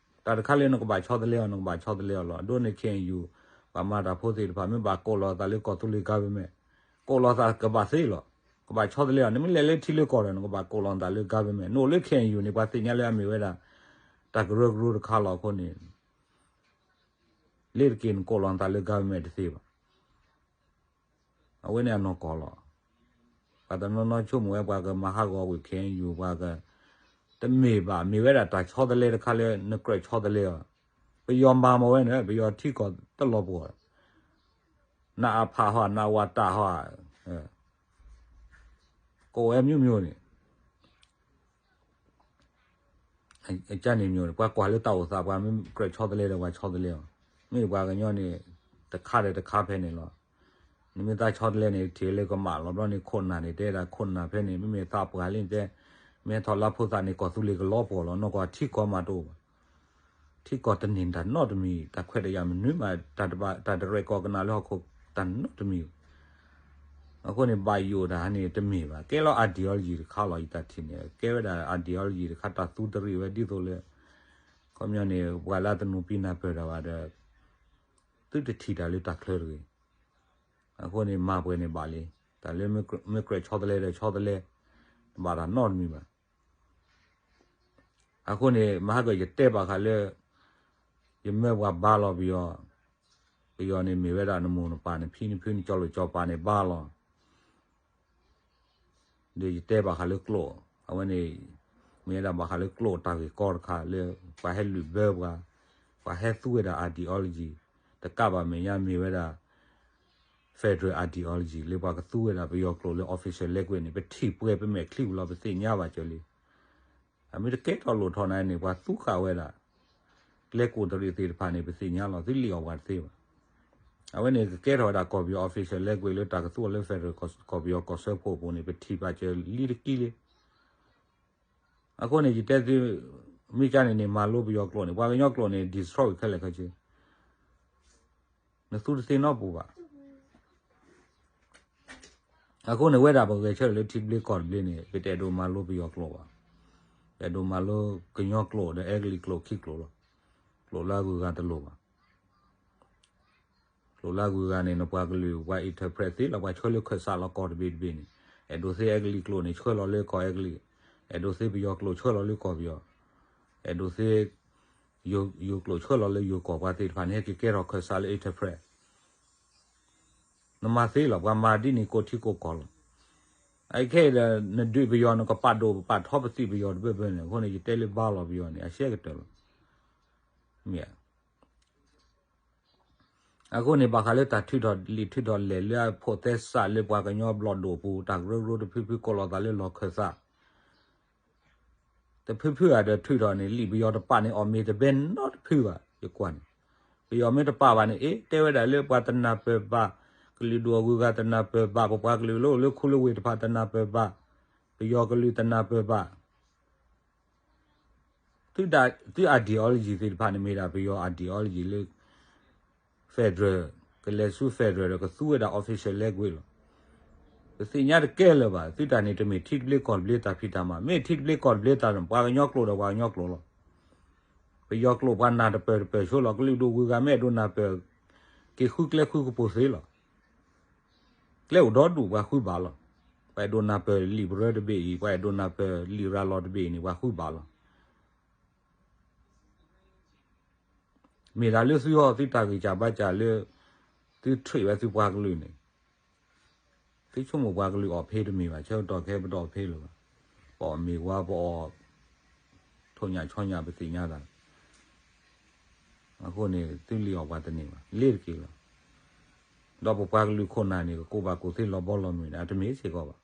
တၢ်တခါလၢနကဘၣ်ဆီတလဲအီၤ နကဘၣ်ဆီတလဲအီၤလီၤ. အဒိန့ၣ် K N U ပှၤမၤတၢ်ဖိသ့ၣ်တဖၣ် မ့ၢ်ဘၣ်ကိးလီၤသးလၢကီၢ်သူလ့ၤ government ကိးလီၤသးကဘၣ်သ့လီၤ. ကဘၣ်ဆီတလဲအီၤ, နမ့ၢ်လဲၤလၢထံလၢကီၢ်ဒီး နကဘၣ်ကိးလီၤသးလၢ government. နအိၣ်လၢ K N U န့ၣ် ပှၤသ့ၣ်ညါလၢအမ့ၢ်ဝဲဒၣ် တၢ်ကရၢကရိတခါလီၤအဃိန့ၣ် လ့ၣ်တက့ၢ်နကိးလီၤနသးလၢ government တသ့ဘၣ်. အဝဲန့ၣ်အနီၢ်ကီၢ်လီၤ. ပှၤတနီၤနီၤဆိကမိၣ်ဝဲပှၤကမၤဟးဂီၤကွံာ် K N U ပှၤက တမ့ၢ်ဘၣ်, မ့ၢ်ဝဲဒၣ်တၢ်ဆီတလဲတခါလၢနကြၢးဆီတလဲအီၤ. ပယီၤမၤမၤဝဲန့ၣ် ပယီၤထံကီၢ်တလီၤပှီၢ်, နအဖးဟီ နဝၤတၢ်ဟီ ကိးဝဲမျိုးမျိုးန့ၣ် အကန့ၣ်မျိုးန့ၣ် ပှၤကွၢ်လၢတၢ်အိၣ်သး ပှၤမ့ၢ်ကြၢးဆီတလဲဒီး ပှၤဆီတလဲအီၤ, မ့ၢ်ပှၤကညီန့ၣ် တခါဒီးတခါဖဲန့ၣ်လီၤ. နမ့ၢ်သးဆီတလဲန့ၣ် ထံၣ်လၢကမၣ်လီၤဘျီန့ၣ် ခိၣ်နၢ်န့ၣ် တဲဒၣ်ခိၣ်နၢ်ဖဲန့ၣ် မ့မ့ၢ်သးပှၢ်လံတဲ မ့ၢ်ဟဲထီၣ်လၢဖိသၣ်န့ၣ် ကီၢ်သူလ့ၤကလီၤပှီၢ်လီၤ. နီၢ်ကီၢ်ထံကီၢ်မးတအိၣ်ဘၣ် ထံကီၢ်တန့ၢ်တၢ်နီတမံၤ, တၢ်ခွဲးတၢ်ယာ်မနုၤမး, တၢ်တဘၣ် တၢ်တရဲၣ်ကီၢ်ကနၣ်လၢဟီၣ်ခိၣ်တၢ်နီတမံၤ. အဃိန့ၣ် ဘၣ်ယိၣ်တၢ်န့ၣ်တမ့ၢ်ဘၣ်, ကဲလီၤ ideology တခါလီၤ. ယတၢ်ထံၣ်န့ၣ် ကဲဝဲဒၣ် ideology တခါ တၢ်သူတရံးဝဲဒ်သိးလၢ ခီပညီန့ၣ် ပှၤလၢတနူၤပံနၢ်ပၢၢ်တၢ်ဘၣ်ဒီး သုတထံၣ်တၢ်လၢတၢ်ချၢတဂ့ၤ. အဃိန့ၣ် မၤပှဲၤန့ၣ်ဘၣ်လံ. တၢ်လၢမ့ၢ်ကြၢးဆီတလဲဒီးဆီတလဲ, တဘၣ်တၢ်နီတမံၤဘၣ်. အဃိန့ၣ် မဟါကၢၢ် ယတဲဘၣ်ဃးလၢ ယမၢပှၤဘါလီၤပယီၤ, ပယီၤန့ၣ်မ့ၢ်ဝဲဒၣ်နမိၢ်နပၢ်နဖံနဖုနကၠီလိာ်ကၠီပၤန့ၣ်ဘါလီၤ. ဒီးယတဲဘၣ်ဃးလၢကျိာ်, အဝဲန့ၣ် မ့ၢ်ဝဲဒၣ်ဘၣ်ဃးလၢကျိာ်တၢ်ဂ့ၢ်ကီတခါလၢ ပှၤဟဲလုၢ်ဘၢပှၤ, ပှၤဟဲသူဝဲဒၣ် ideology, တကးဘၣ်မဲာ်ညါမ့ၢ်ဝဲဒၣ် federal ideology လၢပှၤကသူဝဲဒၣ်ပယီၤကျိာ်လၢ official language န့ၣ် ပထံၣ်ပှဲၤပမဲာ်ချံပူၤလီၤ ပသ့ၣ်ညါဘၣ်ကၢၤလံ. အမ့ၢ်တကဲထီၣ်လိၣ်ထီၣ်နၤန့ၣ် ပှၤသူဃာ်ဝဲဒၣ် ကျဲကိးတရံးသ့ၣ်တဖၣ်န့ၣ် ပသ့ၣ်ညါလီၤ သုလံၣ်အီၣ်ပှၤတသ့ဘၣ်. အဝဲန့ၣ်ကကဲထီၣ်ဝဲဒၣ်ကီၢ်ပယီၤ official language လၢတၢ်ကသူအီၤလၢ federal ကီၢ်ပယီၤကီၢ်စၢဖှိၣ်အပူၤန့ၣ် ပထံၣ်ဘၣ်ကၢၤလံတကံလံ. အဃိန့ၣ် ယတဲသု မ့ၢ်ကါန့ၣ်န့ၣ် မၤလိပယီၤကျိာ်န့ၣ် ပှၤကညီကျိာ်န့ၣ် destroy ခဲလၢာ်ခဲဆ့ နသူတသ့နီတပူၤဘၣ်. အဃိန့ၣ် ဝဲဒၣ်ပဂဲၤဆၢထၢၣ်လၢထံတဘျ့ကီၢ်တဘျ့န့ၣ် ပတအဲၣ်ဒိးမၤလိပယီၤကျိာ်ဘၣ်. ပအဲၣ်ဒိးမၤလိကညီကျိာ်ဒီးအဲကလံးကျိာ်ခံကျိာ်လီၤ. ကျိာ်လၢအဂုၤအဂၤတလိၣ်ဘၣ်. ကျိာ်လၢအဂုၤအဂၤန့ၣ် နပှၤကလုာ် ပှၤ interpret သ့လီၤ ပှၤဆှၢလၢခၢၣ်စးလီၤကီၢ်တဘ့ၣ်တဘ့ၣ်န့ၣ် အဲၣ်ဒိးသ့အဲကလံးကျိာ်န့ၣ် ဆှၢလီၤလၢကီၢ်အဲကလံး, အဲၣ်ဒိးသ့ပယီၤကျိာ်ဆှၢလီၤလၢကီၢ်ပယီၤ, အဲၣ်ဒိးသ့ ယိၤကျိာ်ဆှၢလီၤလၢယိၤကီၢ် ပှၤသ့ၣ်တဖၣ်န့ၣ် ဟဲက့ၤကဲထီၣ်ခၢၣ်စးလၢ interpret နမၤသ့လီၤ ပှၤမၤဒ်န့ၣ်ကိးထံကိးကီၢ်လီၤ. အခဲအံၤဒီး နဒုးပယီၤ နကပာ်ဒိၣ်ပာ်ထီပသံၣ်ပယီၤတဘၢဘၢန့ၣ် အဃိန့ၣ် ယတဲလၢဘါလီၤပယီၤန့ၣ် အရှဲကတၢၢ်လီၤ. မ့ၢ် အဃိန့ၣ် ဘၣ်ဃးလၢတၢ်ထုးထီၣ်လံာ်ထုးထီၣ်လဲၢ်လၢအဖိးသဲစးလၢပှၤကညီဘျီၣ်ဒိၣ်ပူၤ တၢ်ကရၢကရိတဖုဖုကိးလီၤသးလၢလီၢ်ခၢၣ်သး တဖုဖုဧါဒီးထုးထီၣ်န့ၣ် လံာ်ပယီၤတပာ်န့ၣ် အီၣ်မ့ၤတဘဲနီတဖုဘၣ် ယကွၢ်န့ၣ်. ပယီၤမ့ၢ်တပာ်ဘၣ်န့ၣ် အ့ တဲဝဲဒၣ်လၢပှၤတနၢ်ပၢၢ်ဘၣ်, ကလုာ်ဒူၣ်အဂုၤအဂၤတနၢ်ပၢၢ်ဘၣ်, ပပှၤကလုာ်လၢအိၣ်လၢခူလၢဝ့ၢ်တဖၣ်တနၢ်ပၢၢ်ဘၣ်, ပယီၤကလုာ်တနၢ်ပၢၢ်ဘၣ်. သု ideology သ့ၣ်တဖၣ်န့ၣ်မ့ၢ်ဒၣ်ပယီၤ ideology လၢ federal ကလဲၤဆူ federal ဒီးကသူဝဲဒၣ် official language လီၤ. ပသ့ၣ်ညါတကဲလၢၤဘၣ် သုတၢ်န့ၣ်တမ့ၢ်ထံတဘျ့ကီၢ်တဘျ့တၢ်ဖံးတၢ်မၤ မ့ၢ်ထံတဘျ့ကီၢ်တဘျ့တၢ်န့ၣ် ပှၤကညီကျိာ်ဒီးပှၤကညီကျိာ်လီၤ. ပယီၤကျိာ်ပှၤနၢ်တပၢၢ်တပၢၢ်ဆိလီၤ ကလုာ်ဒူၣ်ဂုၤဂၤမ့ၢ်အဲၣ်ဒိးနၢ်ပၢၢ် က့ၤဃုကျဲဃုကပူၤသ့လီၤ. ကျဲအိၣ်ဒီဒူၣ်ပှၤဃုဘၣ်လီၤ. ပှၤအဲၣ်ဒိးနၢ်ပၢၢ်လံာ်ပရၢတဘ့ၣ်အံၤ ပှၤအဲၣ်ဒိးနၢ်ပၢၢ်လံာ်ရၤလီၤတဘ့ၣ်အံၤန့ၣ် ပှၤဃုဘၣ်လီၤ. မ့ၢ်ဒၣ်လၢသုအီၤ သုတၢ်ဂံၢ်စၢ်ဘါစၢ်လၢ သု treat ဝဲသုပှၤကလုာ်န့ၣ် သုဆိကမိၣ်ပှၤကလုာ်အီၣ်ဖ့တမ့ၢ်ဘၣ် ဆၢကတီၢ်ခဲပတအီၣ်ဖ့လၢၤဘၣ်. ပအီၣ်မ့ၤဝါ ပအီၣ် ထိၣ်ညၣ်ဆီညၣ် ပသ့ၣ်ညါသး အဃိန့ၣ် သုလံာ်အီၣ်ပှၤတန့ၢ်ဘၣ် လ့ၤတက့ၢ်လီၤ. ဒီးပပှၤကလုာ်ခိၣ်နၢ်န့ၣ် ကကိးဘၣ်ကိးသ့လီၤဘီလီၤမုၢ်န့ၣ် အတမ့ၢ်စ့ၢ်ကီးဘၣ်.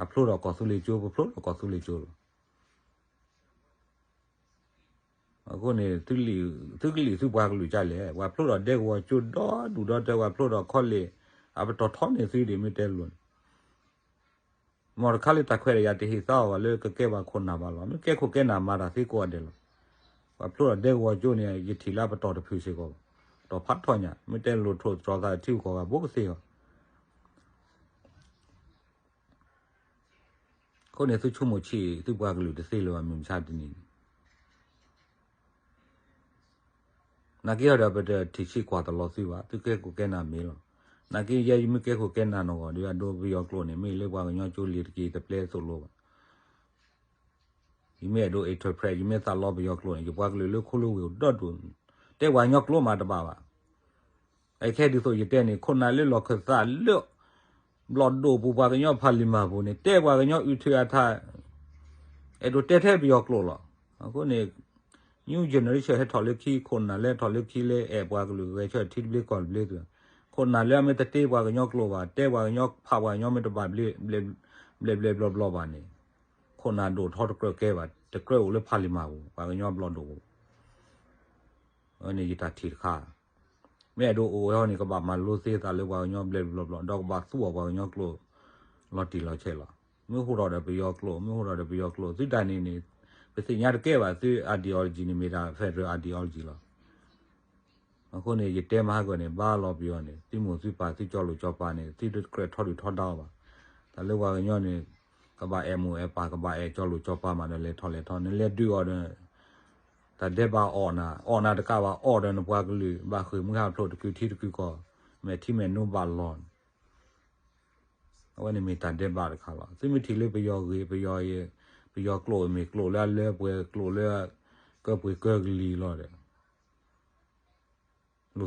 အဖျိထီၣ်ကီၢ်သူလ့ၤကၠိ ပဖျိထီၣ်ကီၢ်သူလ့ၤကၠိလီၤ. အဃိန့ၣ် သုကလံာ်သုပှၤကလုာ်ကလဲၣ် ပှၤဖျိထီၣ်ဒဲကဝီၤကၠိဒီဒူၣ်ဒီတၢ ပှၤဖျိထီၣ် college အပတီၢ်ထီန့ၢ်သုဒံးမ့ၢ်တဲလိၤန့ၣ် မ်တခါလၢတၢ်ခွဲးတၢ်ယာ်တဟ့ၣ်သါအီၤဘၣ်လၢကကဲပှၤခိၣ်နၢ်ဘၣ်လီၤ. မ့ၢ်ကဲခိၣ်ကဲနၢ်မၤတၢ်သ့ကိးဂၤဒဲးလီၤ. ပှၤဖျိထီၣ်ဒဲကဝီၤကၠိန့ၣ် ယထံၣ်လၢပတီၢ်တဖုစ့ၢ်ကီးဘၣ်. တီၢ်ဖးထီညါ မ့ၢ်တဲလိၤထိၣ်သတြီၤသးထံဂုၤကီၢ်ဂၤဘိကသ့အီၤ အဃိန့ၣ် သုဆိကမိၣ်ဆံး သုပှၤကလုာ်တသ့လၢၤဘၣ် မုၢ်မဆါတနံၤန့ၣ် နာ်က့အီၤဒီး ပတထံၣ်ဆံးကွၢ်တလီၤသုဘၣ် သုကဲခိၣ်ကဲနၢ်မ့ၢ်လီၤ. နာ်က့ယဲယမ့ၢ်ကဲခိၣ်ကဲနၢ်နီၢ်ဂီၢ်ဒီး အဒိပယီၤကျိာ်န့ၣ် မ့ၢ်လၢပှၤကညီကၠိလံာ်တက့ၢ်တပျဲသိးလိဘၣ်. ယမ့ၢ်အဲၣ်ဒိး interpret ယမ့ၢ်သးလီပယီၤကျိာ်န့ၣ် ယပှၤကလုာ်လၢခူလၢဝ့ၢ်အိၣ်ဒီဒူၣ် တဲပှၤကညီကျိာ်မးတဘၣ်ဘၣ်. အခဲဒ်သိးယတဲန့ၣ် ခိၣ်နၢ်လၢလီၢ်ခၢၣ်သးလၢ ဘျီၣ်ဒိၣ်ပူၤပှၤကညီဖးလံာ်မၤပူၤန့ၣ် တဲပှၤကညီအုးထုးအထး အဲၣ်ဒိးတဲထဲပယီၤကျိာ်လီၤ. အဃိန့ၣ် new generation ဟဲထီၣ်လၢခံ ခိၣ်နၢ်လၢထီၣ်လၢခံလၢအဲၣ်ပှၤကလုာ်ဂဲၤဆၢထံတဘျ့ကီၢ်တဘျ့သု ခိၣ်နၢ်လၢအမ့ၢ်တတ့ပှၤကညီကျိာ်ဘၣ် တဲပှၤကညီဖးပှၤကညီမ့ၢ်တဘၣ်ဘျဲၣ်ဘျဲၣ်ဘျီဘျီဘၣ်န့ၣ် ခိၣ်နၢ်ဒိၣ်ထီတကြၢးကဲဘၣ် တကြၢးအိၣ်လၢဖးလံာ်မၤပူၤ ပှၤကညီဘျီၣ်ဒိၣ်ပူၤ အဝဲန့ၣ်ယတၢ်ထံၣ်တခါ မ့ၢ်အဲၣ်ဒိးအိၣ်ဝဲဟီန့ၣ် ကဘၣ်မၤလိသ့သးလၢပှၤကညီဘျဲၣ်ဘျီဘျီ ဒီးကဘၣ်သူအီၤပှၤကညီကျိာ် လီၤတံၢ်လီၤဆဲးလီၤ. မ့ၢ်ဟူးထီၣ်ဒီးပယီၤကျိာ် မ့ၢ်ဟူးထီၣ်ဒီးပယီၤကျိာ် သုတၢ်န့ၣ်န့ၣ် ပသ့ၣ်ညါတကဲဘၣ် သု ideology န့ၣ်မ့ၢ်ဒၣ် federal ideology လီၤ. အဃိန့ၣ် ယတဲမဟါကၢၢ်န့ၣ် ဘါလီၤပယီၤန့ၣ် သုမိၢ်သုပၢ်သုကၠီလိာ်ကၠီပၤန့ၣ် သုတကြၢးထီဒုၣ်ထီဒါအီၤဘၣ်. တၢ်လၢပှၤကညီန့ၣ် ကဘၣ်အဲၣ်မိၢ်အဲၣ်ပၢ် ကဘၣ်အဲၣ်ကၠီလိာ်ကၠီပၤမးဒီးလဲၤထီၣ်လဲၤထီ နလဲၤဒုးအီၤဒီး တၢ်ဒဲးဘးအီၣ်နၤ အီၣ်နၤတကးဘၣ် အီၣ်ဒီးနပှၤကလုာ်ဘၣ်ဃ့ၢ်မှံဟးဖျိးတကုာ်ထံတကုာ်ကီၢ် မဲာ်ထံမဲာ်နိဘၣ်လီၤ အဝဲန့ၣ်မ့ၢ်တၢ်ဒဲးဘးတခါလီၤ. သုမ့ၢ်ထံၣ်လၢပယီၤဂ့ၤ ပယီၤအံၤ ပယီၤကျိာ်မ့ၢ်ကျိာ်လၢအလၢပှဲၤ ကျိာ်လၢကၢပှ့ၤကၢကလံၤလီၤဒီး လိၣ်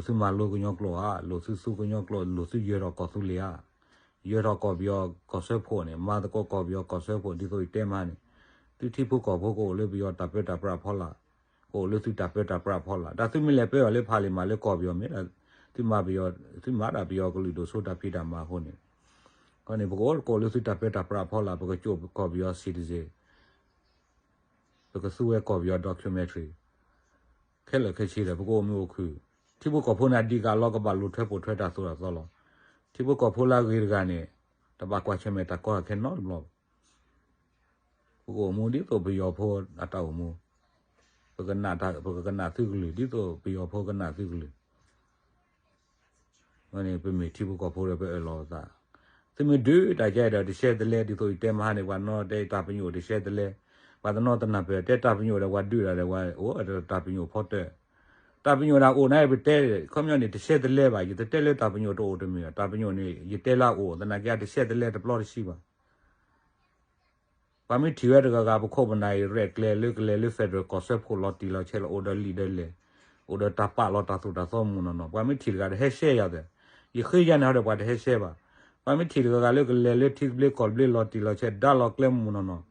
သုမၤလိကညီကျိာ်ဧါ, လိၣ်သုသူကညီကျိာ်, လိၣ်သုယၢၤထီၣ်ကီၢ်သူလ့ၤဧါ, ယၢၤထီၣ်ကီၢ်ပယီၤကီၢ်စၢဖှိၣ်န့ၣ်, မၤသကိးကီၢ်ပယီၤကီၢ်စၢဖှိၣ် ဒ်သိးယတဲမးန့ၣ်, သုထံဖိကီၢ်ဖိကအိၣ်လၢပယီၤတၢ်ပၢတၢ်ပြးအဖီလာ်, ကအိၣ်လၢသုတၢ်ပၢတၢ်ပြးအဖီလာ်, တၢ်သုမ့ၢ်လဲၤပၢအီၤလၢဖးလံာ်မးလၢကီၢ်ပယီၤမ့ၢ်, သုမၤပယီၤ, သုမၤဒၣ်ပယီၤကလုာ်ဒိၣ်စိတၢ်ဖံးတၢ်မၤအဃိန့ၣ်, အဃိန့ၣ် ပကအိၣ်ကအိၣ်လၢသုတၢ်ပၢတၢ်ပြးအဖီလာ်, ပကကၠိၣ်ကီၢ်ပယီၤ citizen, ပကသူဝဲကီၢ်ပယီၤ documentary ခဲလၢာ်ခဲဆ့ဒီး ပကအိၣ်မုာ်အိၣ်ခုၣ်, ထံဖိကီၢ်ဖိန့ၣ် အဓိကအလီၢ်ကဘၣ်လိၣ်ထွဲပိာ်ထွဲတၢ်သိၣ်တၢ်သီလီၤ. ထံဖိကီၢ်ဖိလၢအဂ့ၤတဂၤန့ၣ် တဘၣ်ကွၢ်ဆၢၣ်မဲာ်တၢ်ကီတၢ်ခဲနီတဘျီဘၣ်. ပကအိၣ်မူဒ်သိးပယီၤဖိအတၢ်အိၣ်မူ, ပကနၣ်တၢ်, ပကကနၣ်သုကလုၢ် ဒ်သိးပယီၤဖိကနၣ်သုကလုၢ် န့ၣ် ပမ့ၢ်ထံဖိကီၢ်ဖိဒီးပအၢၣ်လီၤပသး, သုမ့ၢ်ဒုးတၢ်ကဲဒီး တရှဲတလဲ ဒ်သိးယတဲမဟါန့ၣ် ပှၤတနီၤတဲ တၢ်ပညိၣ်တရှဲတလဲ, ပှၤတနီၤတနၢ်ပၢၢ်တဲတၢ်ပညိၣ်ဒီး ပှၤဒုးတၢ်ဒီး ပှၤအိၣ်တၢ်ပညိၣ်ဖီတၢၢ်, တၢ်ပညိၣ်ဒၣ်အိၣ်န့ၣ် ပတဲ ခီပညီန့ၣ် တရှဲတလဲဘၣ်, ယတတဲလၢတၢ်ပညိၣ်တအိၣ်တမ့ၢ်ဘၣ်, တၢ်ပညိၣ်န့ၣ် ယတဲလၢအအိၣ် သနာ်က့ တရှဲတလဲတပျီတဆံဘၣ်. ပှၤမ့ၢ်ထံၣ်ဝဲတဂၤဂၤ ပခိၣ်ပနၢ်အံၤ ရဲၣ်ကျဲၤလၢကလဲၤလၢ federal ကီၢ်စၢဖှိၣ်လီၤတံၢ်လီၤဆဲးလီၤ အိၣ်ဒီးလံာ်ဒီးလဲၢ်, အိၣ်ဒီးတၢ်ပာ်လီၤတၢ်သိၣ်တၢ်သီမုၢ်နီၢ်နီၢ်, ပှၤမ့ၢ်ထံၣ်တဂၤဒီးဟဲရှဲယၤသ့, ယဃ့ယၤန့ၣ်ဟီဒီးပှၤတဟဲရှဲဘၣ်. ပှၤမ့ၢ်ထံၣ်တဂၤဂၤလၢကလဲၤလၢထံသဘျ့ကီၢ်သဘျ့လီၤတံၢ်လီၤဆဲး ဒါလီၤကျဲမုၢ်နီၢ်နီၢ်,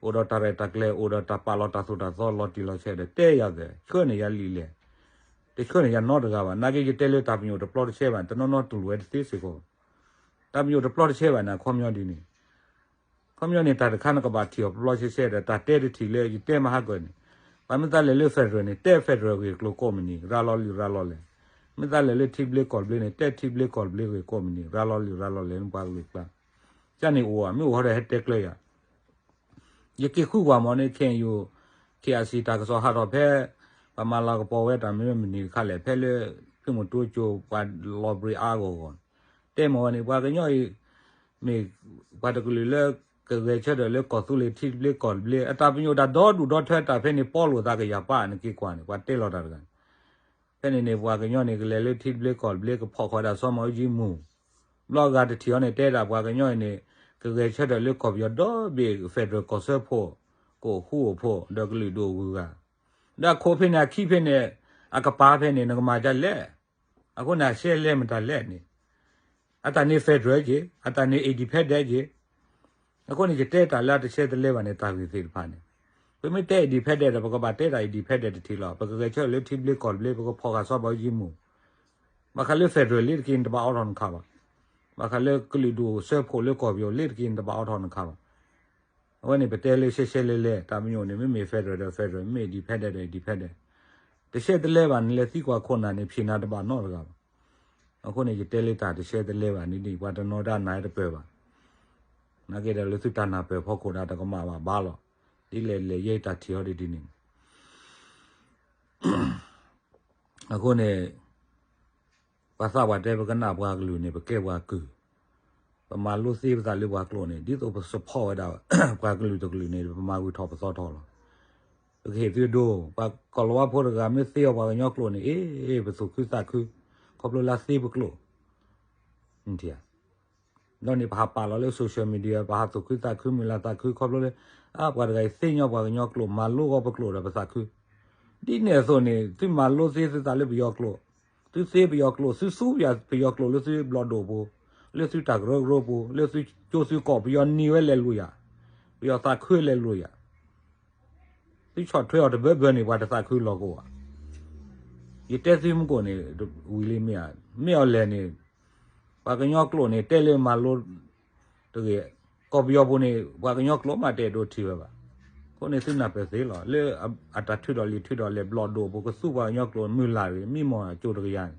အိၣ်ဒီးတၢ်ရဲၣ်တၢ်ကျဲၤ အိၣ်ဒီးတၢ်ပာ်လီၤတၢ်သိၣ်တၢ်သီလီၤတံၢ်လီၤဆဲးဒီး တဲယၤသ့, ဆှၢန့ၢ်ယၤလံာ်လဲၢ်, တဆှၢန့ၢ်ယၤနီတဂၤဘၣ်. နာ်က့ယတဲလၢတၢ်ပညိၣ်တပျီတဆဲဘၣ်, တနီၤနီၤတူၢ်လိာ်ဝဲတသ့စ့ၢ်ကီးဘၣ်. တၢ်ပညိၣ်တပျီတဆဲဘၣ်န့ၣ် အခီပညီဒ်န့ၣ် ခီပညီန့ၣ် တၢ်တခါနကဘၣ်ထံၣ်အီၤပျီဆှဲဆှဲဒီး တၢ်တဲတထံၣ်လၢယတဲမဟါကၢၢ်န့ၣ်, ပှၤမ့ၢ်သးလဲၤလၢ federal န့ၣ် တဲ federal ဂ့ၢ်ကျိၤကိးမုၢ်နံၤ ရၤလီၤလံာ်ရၤလီၤလဲၢ်, မ့ၢ်သးလဲၤလၢထံသဘျ့ကီၢ်သဘျ့န့ၣ် တဲထံသဘျ့ကီၢ်သဘျ့ဂ့ၢ်ကိးမုၢ်နံၤ ရၤလီၤလံာ်ရၤလီၤလဲၢ် ပှၤကလုာ်ကျါ, ကန့ၣ်အိၣ်ဧါ, မ့ၢ်အိၣ်ဟီဒီးဟဲတဲကျၢၤယၤ ယက့ၤဃုကွၢ်မ့ၢ်န့ၣ် KNU KIC တၢ်ကစီၣ်ဟးထီၣ်ဖဲ ပှၤမၤလၤကပီၤဝဲတၢ်မ့ၢ်မနုၤတခါလဲၣ်, ဖဲလၢ ဖုမူတူကၠိ ပှၤလီၤဘှံးအါအါဂီၢ်ဂီၢ်, တဲမ့ၢ်ဝဲန့ၣ် ပှၤကညီအံၤ မ့ၢ်ပှၤတကလုာ်လၢ ကဂဲၤဆၢထၢၣ်လၢကီၢ်သူလ့ၤထံသဘျ့ကီၢ်သဘျ့ အတၢ်ပညိၣ်တၢ်ဒီဒူၣ်ဒီထၢတၢ်ဖဲန့ၣ် ပီလိာ်သးကယၤပၢ်န့ၣ် က့ၤကွၢ်န့ၣ် ပှၤတဲလီၤတၢ်တဂၤန့ၣ်, ဖဲန့ၣ်န့ၣ် ပှၤကညီန့ၣ် ကလဲၤလၢထံသဘျ့ကီၢ်သဘျ့ ကဖီၣ်ဃီဒၣ်စီၤမီၣ်အူကၠံမူၢ်, ဘျီအဂၤတထံၣ်အီၤန့ၣ် တဲဒၣ်ပှၤကညီအံၤန့ၣ် ကဂဲၤဆၢထၢၣ်လၢကီၢ်ပယီၤဒီဘ့ၣ် federal ကီၢ်စၢဖှိၣ် ကအိၣ်ဃူအိၣ်ဖိး ဒီးကလုာ်ဒူၣ်အဂုၤအဂၤ, ဒီးအခိၣ်ဖဲန့ၣ် အခံဖဲန့ၣ် အကပၤဖဲန့ၣ် နကမၤဒ်လဲၣ်, အဃိန့ၣ် အရှဲလဲမတၤလဲၣ်န့ၣ်, အတၢ်န့ၣ် federal က့ၤ, အတၢ်န့ၣ် independent က့ၤ, အဃိန့ၣ် ယတဲတၢ်လၢအတရှဲတလဲဘၣ်န့ၣ် တၢ်ဂ့ၢ်သ့ၣ်တဖၣ်န့ၣ်, ပမ့ၢ်တဲ independent ဒီး ပကဘၣ်တဲတၢ် independent တထံၣ်လီၤ, ပကဂဲၤဆၢထၢၣ်လၢထံသဘျ့ကီၢ်သဘျ့ ပကဖီၣ်ဃာ်စီၤဘၣ်အူကၠံမူၢ်, ဘၣ်ဃးလၢ federal လ့ၤတက့ၤန့ၣ် တဘၣ်အိးထီၣ်နခးဘၣ်, ဘၣ်ဃးလၢကလုာ်ဒူၣ်စၢဖှိၣ်လၢကီၢ်ပယီၤလ့ၤတက့ၤန့ၣ် တဘၣ်အိးထီၣ်နခးဘၣ်. အဝဲန့ၣ် ပတဲလၢရှဲရှဲလဲလဲ တၢ်ပညိၣ်န့ၣ် မ့မ့ၢ် federal ဒီး federal, မ့မ့ၢ် independent ဒီး independent, တရှဲတလဲဘၣ်န့ၣ် လဲၤသံကွၢ်ခိၣ်နၢ်န့ၣ် ဖံးနၤတဘၣ်နီတဂၤဘၣ်. အဃိန့ၣ် ယတဲလၢတၢ်တရှဲတလဲဘၣ်န့ၣ်ဒ် ပှၤတနီၤဒၣ်နၢ်တပၢၢ်ဘၣ်, နာ်က့ဒီးလၢသုတၢ်နၢ်ပၢၢ်ဖီခိၣ်ဒၣ်တကမၣ်ဘၣ်ဘၣ်လီၤ, ဒ်လဲၣ်လဲၣ်ယဲတၢ်ထံၣ်အီၤဒ်ဒ်န့ၣ် အဃိန့ၣ် ပှၤသးပှၢ်တဲ ပကနၣ်ပှၤကလုာ်န့ၣ် ပကဲပှၤကုၢ်, ပမၤလိသ့ပသးလၢပှၤကျိာ်န့ၣ် ဒ်သိးပ support ဝဲဒၣ် ပှၤကလုာ်တကလုာ်န့ၣ် ပမၤဂုာ်ထီၣ်ပသီထီၣ်လီၤ. ပကဟ့ၣ်သုဒိ, ပှၤကီၢ်လီၤဝါဖိတဂၤမ့ၢ်သ့အီၤပှၤကညီကျိာ်န့ၣ် အ့ ပသူၣ်ခုသးခု, ခီဖျိလၢသ့ပကျိာ်, ဒီးန့ၣ် ပဟးပာ်လီၤလၢ social media ပဟးသူၣ်ခုသးခု မုၢ်လၢ်သးခု ခီဖျိလၢ အါ ပှၤတဂၤအံၤသ့ညီပှၤကညီကျိာ် မၤလိဂီၢ်ပကျိာ်ဒီးပသးခု, ဒ်န့ၣ်အသိးန့ၣ် သုမၤလိသ့သုသးလၢပယီၤကျိာ်, သုသ့ပယီၤကျိာ် သုသူပယီၤကျိာ်လၢသုဘျီၣ်ဒိၣ်ပူၤ, လၢသုတၢ်ကရၢကရိပူၤ, လၢသုကၠိသုကီၢ် ပယီၤနံၤဝဲလဲၤလိာ်ယၤ, ပယီၤသးခုလဲၤလိာ်ယၤ သုဆီၣ်ထွဲအီၤတဘၢဘၢန့ၣ် ပှၤတသးခုလီၤကအိၣ်ဧါ. ယတဲသုမုၢ်ကိၣ်န့ၣ် ဝံၤလံမ့ၢ်ဧါ, မ့ၢ်အီၤလဲၣ်န့ၣ် ပှၤကညီကျိာ်န့ၣ် တဲလၢမၤလိတဂ့ၤ, ကီၢ်ပယီၤပူၤန့ၣ် ပှၤကညီကျိာ်မးတအဲၣ်ဒိးထံၣ်ဝဲဘၣ်. အဃိန့ၣ် သုနၢ်ပၢၢ်သ့လီၤ လၢအတၢ်ထုးထီၣ်လံာ်ထုးထီၣ်လဲၢ် ဘျီၣ်ဒိၣ်ပူၤ ကသူပှၤကညီကျိာ်မုၢ်လၢ်ဂ့ၤ မံမီၢ်အကၠိတကယၤန့ၣ်,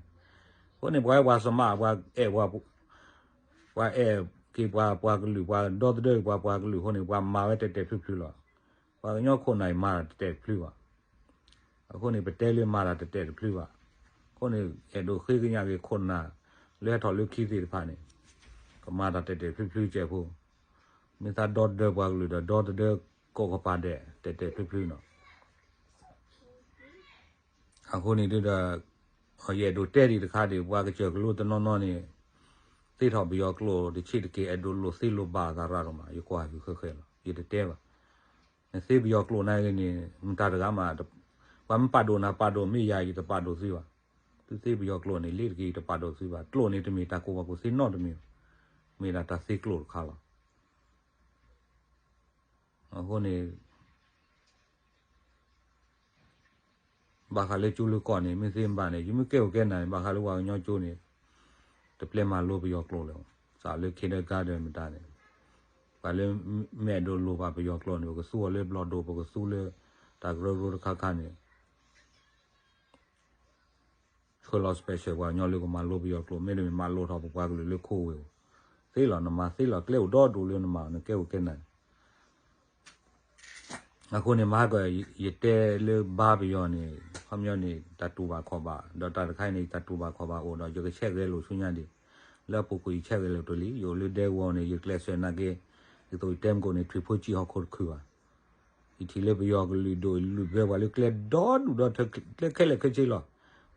အဃိန့ၣ် ပှၤဝဲပှၤစမး ပှၤအဲၣ် ပှၤအဲၣ်က့ၤပှၤပှၤကလုာ် ပှၤဒီသဒၢက့ၤပှၤပှၤကလုာ်အဃိန့ၣ် ပှၤမၤဝဲတဲာ်တဲာ်ဖျုးဖျုးလီၤ. ပှၤကညီခိၣ်နၢ်အံၤမၤတၢ်တဲာ်တဖျုးဘၣ်. အဃိန့ၣ် ပတဲလၢမၤတၢ်တဲာ်တဲာ်တဖျုးဘၣ်. အဃိန့ၣ် အဲၣ်ဒိးဃ့ကညးက့ၤခိၣ်နၢ် လၢဟဲထီၣ်လၢခံသ့ၣ်တဖၣ်န့ၣ် ကမၤတၢ်တဲာ်တဲာ်ဖျုးဖျုးကဲးဖိ, မ့ၢ်သးဒီသဒၢပှၤကလုာ်ဒီး ဒီသဒၢကိးကပၤဒဲး တဲာ်တဲာ်ဖျုးဖျုးနီၤ. အဃိန့ၣ်ဒုဒီး ယအဲၣ်ဒိးတဲဒံးတခါဒံး ပှၤကစၢၢ်ကလိတနီၤနီၤန့ၣ် သ့ထီၣ်ပယီၤကျိာ်တဆံးတက့ၢ် အဲၣ်ဒိးလိာ်သ့လိာ်ဘၣ်သးရၣ်ဒိၣ်မး ယကွၢ်ဃုာ်ဃဲဃဲလီၤ ယတတဲဘၣ်. နသ့ပယီၤကျိာ်နၤဂ့ၤန့ၣ် မတၤတဂၤမး, ပှၤမ့ၢ်ပာ်ဒိၣ်နၤပာ်ဒိၣ်မ့ၢ်ယၤ ယတပာ်ဒိၣ်သုဘၣ်. သုသ့ပယီၤကျိာ်န့ၣ် လ့ၤတက့ၤ ယတပာ်ဒိၣ်သုဘၣ်. ကျိာ်န့ၣ် တမ့ၢ်တၢ်ကိးပှၤကိးသ့ၣ်နီတမံၤ, မ့ၢ်ဒၣ်တၢ်သ့ကျိာ်တခါလီၤ. အဃိန့ၣ် ဘၣ်ဃးလၢကၠိလၢကီၢ်န့ၣ် မ့ၢ်သ့မ့ၢ်ဘၣ်န့ၣ် ယမ့ၢ်ကဲအိၣ်ကဲနၤန့ၣ် ဘၣ်ဃးလၢပှၤကညီကၠိန့ၣ် တပျဲမၤလိပယီၤကျိာ်လၢၤ, စးလၢ kindergarten မတၤန့ၣ်, ပှၤလၢမဲာ်ဒိးလိၣ်ဘၣ်ပယီၤကျိာ်န့ၣ် ပကသူအီၤလၢဘျီၣ်ဒိၣ် ပကသူလၢ တၢ်ကရၢကရိတခါခါန့ၣ် ဆှၢလီၤ special ပှၤကညီလၢကမၤလိပယီၤကျိာ် မ့တမ့ၢ်မၤလိထီၣ်ပပှၤကလုာ်လၢခိဝ့ၢ်ဧိၤ, သ့လီၤ နမၤသ့လီၤ ကျဲအိၣ်ဒီဒူၣ်လၢနမၤ နကဲအိၣ်ကဲနၤန့ၣ် အဃိန့ၣ် မဟါက ယတဲလၢဘါပယီၤန့ၣ် ခီပညီန့ၣ် တၢ်တူၢ်ဘၣ်ခီၣ်ဘၣ် ဒီးတၢ်တခါအံၤန့ၣ် ယတၢ်တူၢ်ဘၣ်ခီၣ်ဘၣ်အိၣ်ဒီး ယကဆဲးဂဲၤလိာ်ဆူညါဒံး, လၢအပူၤကွံာ်ယဆဲးဂဲၤလိာ်တလံ, ယအိၣ်လၢဒဲကဝီၤန့ၣ် ယကျဲးစၢးနာ်က့, ဒ်သိးယတဲမကိၣ်န့ၣ် ထွံၣ်ဖိကံၣ်ဟီၣ်ခိၣ်တခုဘၣ်. ယထံၣ်လၢပယီၤကလုာ်ဒိၣ်လုၢ်ဘၢပှၤလၢကျဲဒီဒူၣ်ဒီထၢ ကျဲခဲလၢာ်ခဲဆ့လီၤ.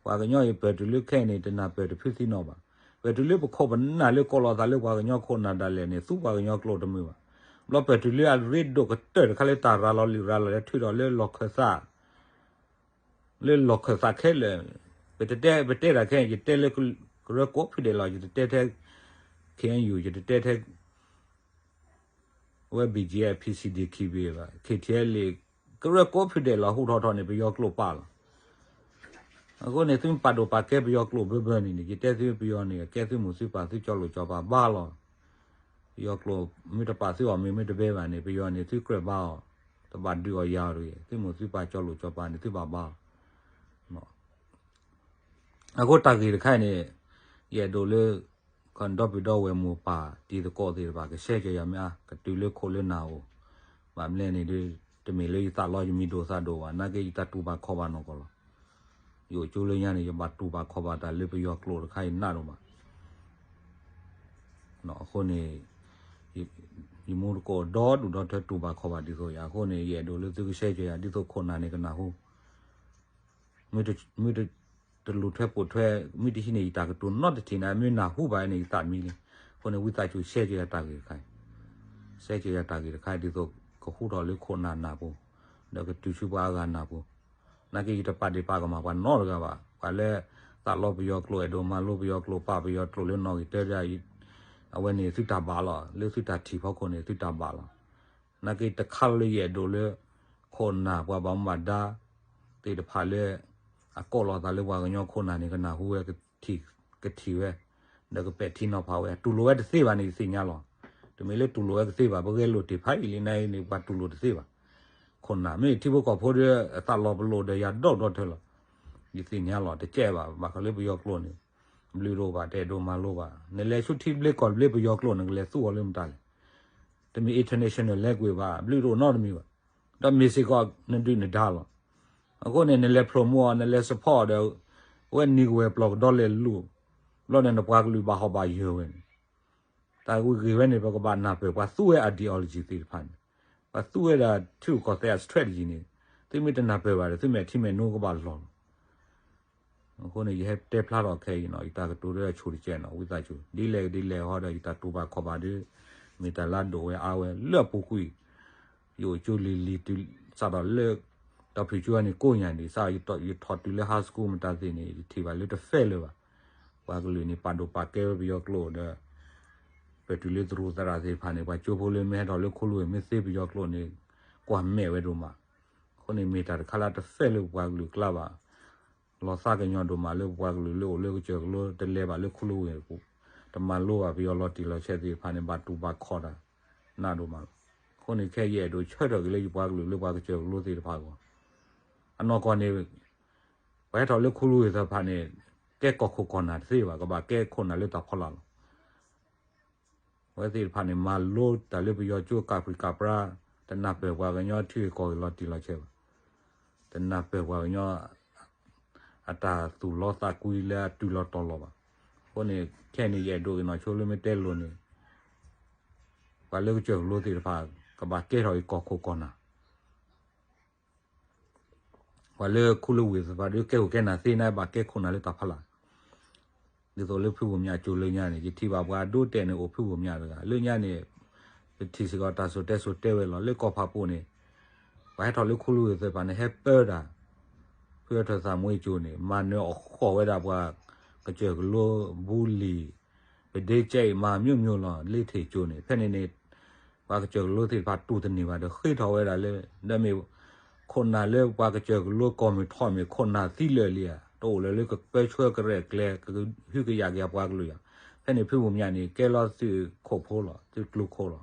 ပှၤကညီအံၤပၢၢ်တုၤလၢခဲအံၤန့ၣ် တနၢ်ပၢၢ်တဖုသံနီၣ်ဘၣ်. ပၢၢ်တုၤလၢပခိၣ်ပနၢ်လၢကိးလီၤသးလၢပှၤကညီခိၣ်နၢ်ဒၣ်လဲာ်န့ၣ် သူပှၤကညီကျိာ်တမုာ်ဘၣ်. ဘျီပၢၢ်တုၤလၢအရ့ဒိၣ်ကတၢၢ်တခါလၢတၢ်ရၤလီၤလံာ်ရၤလီၤလဲၢ်ထုးထီၣ်လၢလီၢ်ခၢၣ်သး လၢလီၢ်ခၢၣ်သးခဲလၢာ်, ပတဲ ပတဲတၢ်ခဲအံၤ ယတဲလၢကရၢကိးဖုဒဲးလီၤ, ယတတဲထဲ ခ့ၣ်အဲၣ်ယူၣ်, ယတတဲထဲ အဝဲ ဘီၣ်ကၠံၣ်အဲၣ်, ဖံၣ်စံၣ်ဒံၣ် ခံဘ့ၣ်ဘၣ်, ခ့ၣ်ထံၣ်အဲၣ်လ့ၣ်, ကရၢကိးဖုဒဲးလီၤ ဟူးထီၣ်ထီၣ်န့ၣ် ပယီၤကျိာ်ပာ်လီၤ. အဃိန့ၣ် သုပာ်ဒိၣ်ပာ်ကဲပယီၤကျိာ်ဘၢဘၢန့ၣ်န့ၣ် ယတဲသုပယီၤန့ၣ် အကဲသုမိၢ်သုပၢ်သုကၠီလိာ်ကၠီပၤဘၣ်လီၤ. ပယီၤကျိာ်မ့ၢ်တပာ်သုအီၤမ့ၢ်မ့ၢ်တဘဲဘၣ်န့ၣ် ပယီၤန့ၣ် သုကြၢးဘါအီၤ, တဘၣ်ဒုးအီၤယၤအီၤတဂ့ၤ, သုမိၢ်သုပၢ်ကၠီလိာ်ကၠီပၤန့ၣ် သုဘၣ်ဘါအီၤ. အဃိတၢ်ဂ့ၢ်တခါအံၤန့ၣ် ယအဲၣ်ဒိးလၢ ခီဒီပုၢ်ဒီဝဲၢ်မိၢ်ပၢ်တံၤသကိးသ့ၣ်တဖၣ် ကဆှဲကၢၤယၤမ့ၢ်အါ ကတုၤလၢခိၣ်လၢနၢ်အိၣ်, ဘၣ်မနုၤန့ၣ်ဒီး တမ့ၢ်လၢယသးလီယမံၤဒိၣ်သးဒိၣ်ဘၣ်, နာ်က့ယတၢ်တူၢ်ဘၣ်ခီၣ်ဘၣ်နီၢ်ကီၢ်လီၤ. ယအိၣ်ကၠိလၢညါန့ၣ် ယဘၣ်တူၢ်ဘၣ်ခီၣ်ဘၣ်တၢ်လၢပယီၤကျိာ်တခါအံၤနးဒိၣ်မး အဃိန့ၣ် ယမူတကိးဒီဒူၣ်ဒီထၢတူၢ်ဘၣ်ခီၣ်ဘၣ်ဒ်သိးယၤအဃိန့ၣ် ယအဲၣ်ဒိးလၢသုကဆှဲကၢၤယၤ ဒ်သိးခိၣ်နၢ်န့ၣ်ကနၢ်ဟူ, မ့ၢ်တလူၤထွဲပိာ်ထွဲ မ့ၢ်တဟံးန့ၢ်ယတၢ်ကတိၤနီတထံၣ်န့ၣ် မ့ၢ်နၢ်ဟူဘၣ်န့ၣ် ယသးမံလံ. အဃိန့ၣ် ဝံသးစူၤဆှဲကၢၤယၤတၢ်ဂ့ၢ်တခါအံၤ, ဆှဲကၢၤယၤတၢ်ဂ့ၢ်တခါအံၤ ဒ်သိးကဟူးထီၣ်လၢခိၣ်နၢ်နၢ်ပူၤ, ဒီးကတုၤဆူပှၤအဂၤနၢ်ပူၤ, နာ်က့ယတပာ်ဒ့ၣ်ပာ်ကမၣ်ပှၤနီတဂၤဘၣ်. ပှၤလၢသးလီပယီၤကျိာ် အဲၣ်ဒိးမၤလိပယီၤကျိာ် ပာ်ပယီၤကျိာ်လၢနီၣ်ဂံၢ်တၢဒီး အဝဲန့ၣ်သုတၢ်ဘၣ်လီၤ. လၢသုတၢ်ထံၣ်ဖီခိၣ်န့ၣ် သုတၢ်ဘၣ်လီၤ. နာ်က့တခါလၢယအဲၣ်ဒိးလၢ ခိၣ်နၢ်ပှၤဘၣ်မူဘၣ်ဒါသ့ၣ်တဖၣ်လၢ အကိးလီၤသးလၢပှၤကညီခိၣ်နၢ်န့ၣ် ကနၢ်ဟူဝဲ ကထံၣ်ဝဲ ဒီးကပဲာ်ထံနီၤဖးဝဲ တူၢ်လိာ်ဝဲတသ့ဘၣ်န့ၣ် ယသ့ၣ်ညါလီၤ. တမ့ၢ်လၢတူၢ်လိာ်ဝဲကသ့ဘၣ် ပဂဲၤလိာ်တ့ၢ်ဖးယံာ်လံ နာ်အံၤန့ၣ် ပှၤတူၢ်လိာ်တသ့ဘၣ်. ခိၣ်နၢ် မ့ၢ်ထံဖိကီၢ်ဖိဒီး အသးလီၤပလိာ်ဒီးယၤဒီဒူၣ်ဒီထၢလီၤ. ယသ့ၣ်ညါလီၤ တကဲဘၣ် ဘၣ်ဃးလၢပယီၤကျိာ်န့ၣ် ဘျုးတအိၣ်ဘၣ် တအဲၣ်ဒိးမၤလိဘၣ်. နလဲၤဆူထံဘျ့ကီၢ်ဘျ့ပယီၤကျိာ် နကလဲၤသူအီၤလၢမတၤလဲၣ်. တမ့ၢ် international language ဘၣ် ဘျုးတအိၣ်နီတမံၤဘၣ်. ဒီးမ့ၢ်စ့ၢ်ကီးနဒုၣ်နဒါလီၤ. အဃိန့ၣ် နလဲၤ promote အီၤ နလဲၤ support အီၤဒီး အဝဲနံၤကဝဲၤပျီၢ်ကဒီလဲၤလူၤ ဘျီန့ၣ် နပှၤကလုာ်ဘၣ်ဟီၣ်ဘၣ်ယၢၤဝဲန့ၣ် တၢ်ဂ့ၢ်ဝဲန့ၣ် ပကဘၣ်နၢ်ပၢၢ် ပှၤသူဝဲ ideology သ့ၣ်တဖၣ်န့ၣ် ပှၤသူဝဲဒၣ်ထံဂုၤကီၢ်သဲးအ strategy န့ၣ် သုမ့ၢ်တနၢ်ပၢၢ်ဘၣ်ဒီး သုမဲာ်ထံမဲာ်နိကဘၣ်လီၤလီၤ. အဃိန့ၣ် ယဟဲတဲဖျါထီၣ်ခဲအံၤနီၤ ယတၢ်ကတိၤဒီးအဆိၣ်တကဲနီၤ ဝံသးစူၤ ဒ်လဲၣ်ဒ်လဲၣ်ဟီဒီး ယတၢ်တူၢ်ဘၣ်ခီၣ်ဘၣ်ဒီး မ့ၢ်တၢ်လၢအဒိၣ်ဝဲအါဝဲလၢအပူၤကွံာ် ယအိၣ်ကၠိလံၤလံၤတုၤစးထီၣ်လၢ ဒီဖုၣ်ကၠိန့ၣ်ကိးညါဒံး စးယထီၣ်တုၤလၢ high school မတၤသ့ၣ်န့ၣ် ယထံၣ်ဘၣ်လၢတဖဲလၢၤဘၣ်. ပှၤကလုာ်န့ၣ် ပာ်ဒိၣ်ပာ်ကဲဝဲပယီၤကျိာ်ဒီး ပတုၤလၢသရူးသရၣ်သ့ၣ်တဖၣ်န့ၣ် ပှၤကၠိဖိလၢမ့ၢ်ဟဲထီၣ်လၢခိလူၢ်ဝဲၢ် မ့ၢ်သ့ပယီၤကျိာ်န့ၣ် ကွၢ်မဲာ်ဝဲဒိၣ်မး. အဃိန့ၣ် မ့ၢ်တၢ်တခါလၢတဖဲလၢပပှၤကလုာ်ကျါဘၣ်. လီၤသးကညီၤဒိၣ်မးလၢပပှၤကလုာ်လၢအိၣ်လၢကစၢၢ်ကလိ တလဲၤဘၣ်လၢခိလူၢ်ဝဲၢ်ပူၤ တမၤလိဘၣ်ပယီၤလီၤတံၢ်လီၤဆဲးသ့ၣ်တဖၣ်န့ၣ် ဘၣ်တူၢ်ဘၣ်ခီၣ်တၢ် နးဒိၣ်မးလီၤ. အဃိန့ၣ် ခဲအံၤယအဲၣ်ဒိးဆၢထၢၣ်က့ၤလၢယပှၤကလုာ်လၢပှၤကစၢၢ်ကလိသ့ၣ်တဖၣ်အဂီၢ် အနီၢ်ကီၢ်န့ၣ် ပှၤဟဲထီၣ်လၢခိလူၢ်ဝဲၢ်သ့ၣ်တဖၣ်န့ၣ် ကဲကီၢ်ခိၣ်ကီၢ်နၢ်တသ့ဘၣ် ကဘၣ်ကဲခိၣ်နၢ်လၢတၢ်ဖီလာ်လီၤ. အဝဲသ့ၣ်တဖၣ်န့ၣ် မၤလိတၢ်လၢပယီၤကၠိကးပြံးကးပြါ တနၢ်ပၢၢ်ပှၤကညီထံဂ့ၢ်ကီၢ်ဂ့ၢ်လီၤတံၢ်လီၤဆဲးဘၣ်. တနၢ်ပၢၢ်ပှၤကညီ အတၢ်သူၣ်လီသးကွံလၢအတုၤလီၤတီၤလီၤဘၣ်. အဃိန့ၣ် ခဲအံၤန့ၣ် ယအဲၣ်ဒိးအံၤနီၢ်ဆိလၢမ့ၢ်တဲလိၤန့ၣ် ပှၤလၢကစၢၢ်ကလိသ့ၣ်တဖၣ် ကဘၣ်ကဲထီၣ်အံၤကီၢ်ခိၣ်ကီၢ်နၢ် ပှၤလၢခိလူၢ်ဝဲၢ်သ့ၣ်တဖၣ်ဒီးကဲခိၣ်ကဲနၢ်သ့န့ၣ် ဘၣ်ကဲခိၣ်နၢ်လၢတၢ်ဖီလာ်. ဒ်သိးလၢဖုဘိၣ်မၠးကၠိလၢညါန့ၣ် ယထံၣ်ဘၣ်ပှၤဒိတဲာ်န့ၣ်အိၣ်ဖုဘိၣ်မၠးတဂၤ လၢညါန့ၣ် ပထံၣ်စ့ၢ်ကီးတၢ်စိၤတဲစိၤတဲဝဲလီၤ လၢကီၢ်ဖးပိၣ်န့ၣ် ပှၤဟဲထီၣ်လၢခူလၢဝ့ၢ်သ့ၣ်တဖၣ်န့ၣ် ဟဲပၢတၢ် ဖုအထၢၣ်သးမွ့ကၠိန့ၣ် မၤနၢၤအီၣ်ဃီၣ်ဝဲဒၣ်ပှၤကစၢၢ်ကလိ ဘူးလံၤ ပဒ့ကဲအံၤ မၤမျိၣ်မျိၣ်လီၤ လ့ထ့ၣ်ကၠိန့ၣ် ဖဲန့ၣ်န့ၣ် ပှၤကစၢၢ်ကလိသ့ၣ်တဖၣ်တူၢ်တန့ၢ်ဘၣ်ဒီး ဃ့ထီၣ်ဝဲဒၣ်လၢ ဒီးမ့ၢ် ခိၣ်နၢ်လၢပှၤကစၢၢ်ကလိကီၢ်မုၢ်ထီၣ်မ့ၢ်ခိၣ်နၢ်သံလၢာ်လံဧါ တအိၣ်လၢၤလၢကပၢဆှၢကရဲၣ်ကျဲၤ ကဟုကယာ်က့ၤအပှၤကလုာ်ဧါ. ဖဲန့ၣ်ဖုမုၢ်မၠးန့ၣ် ကဲလီၤသုးခိၣ်ဖိလီၤ သုးကျိၤခိၣ်လီၤ.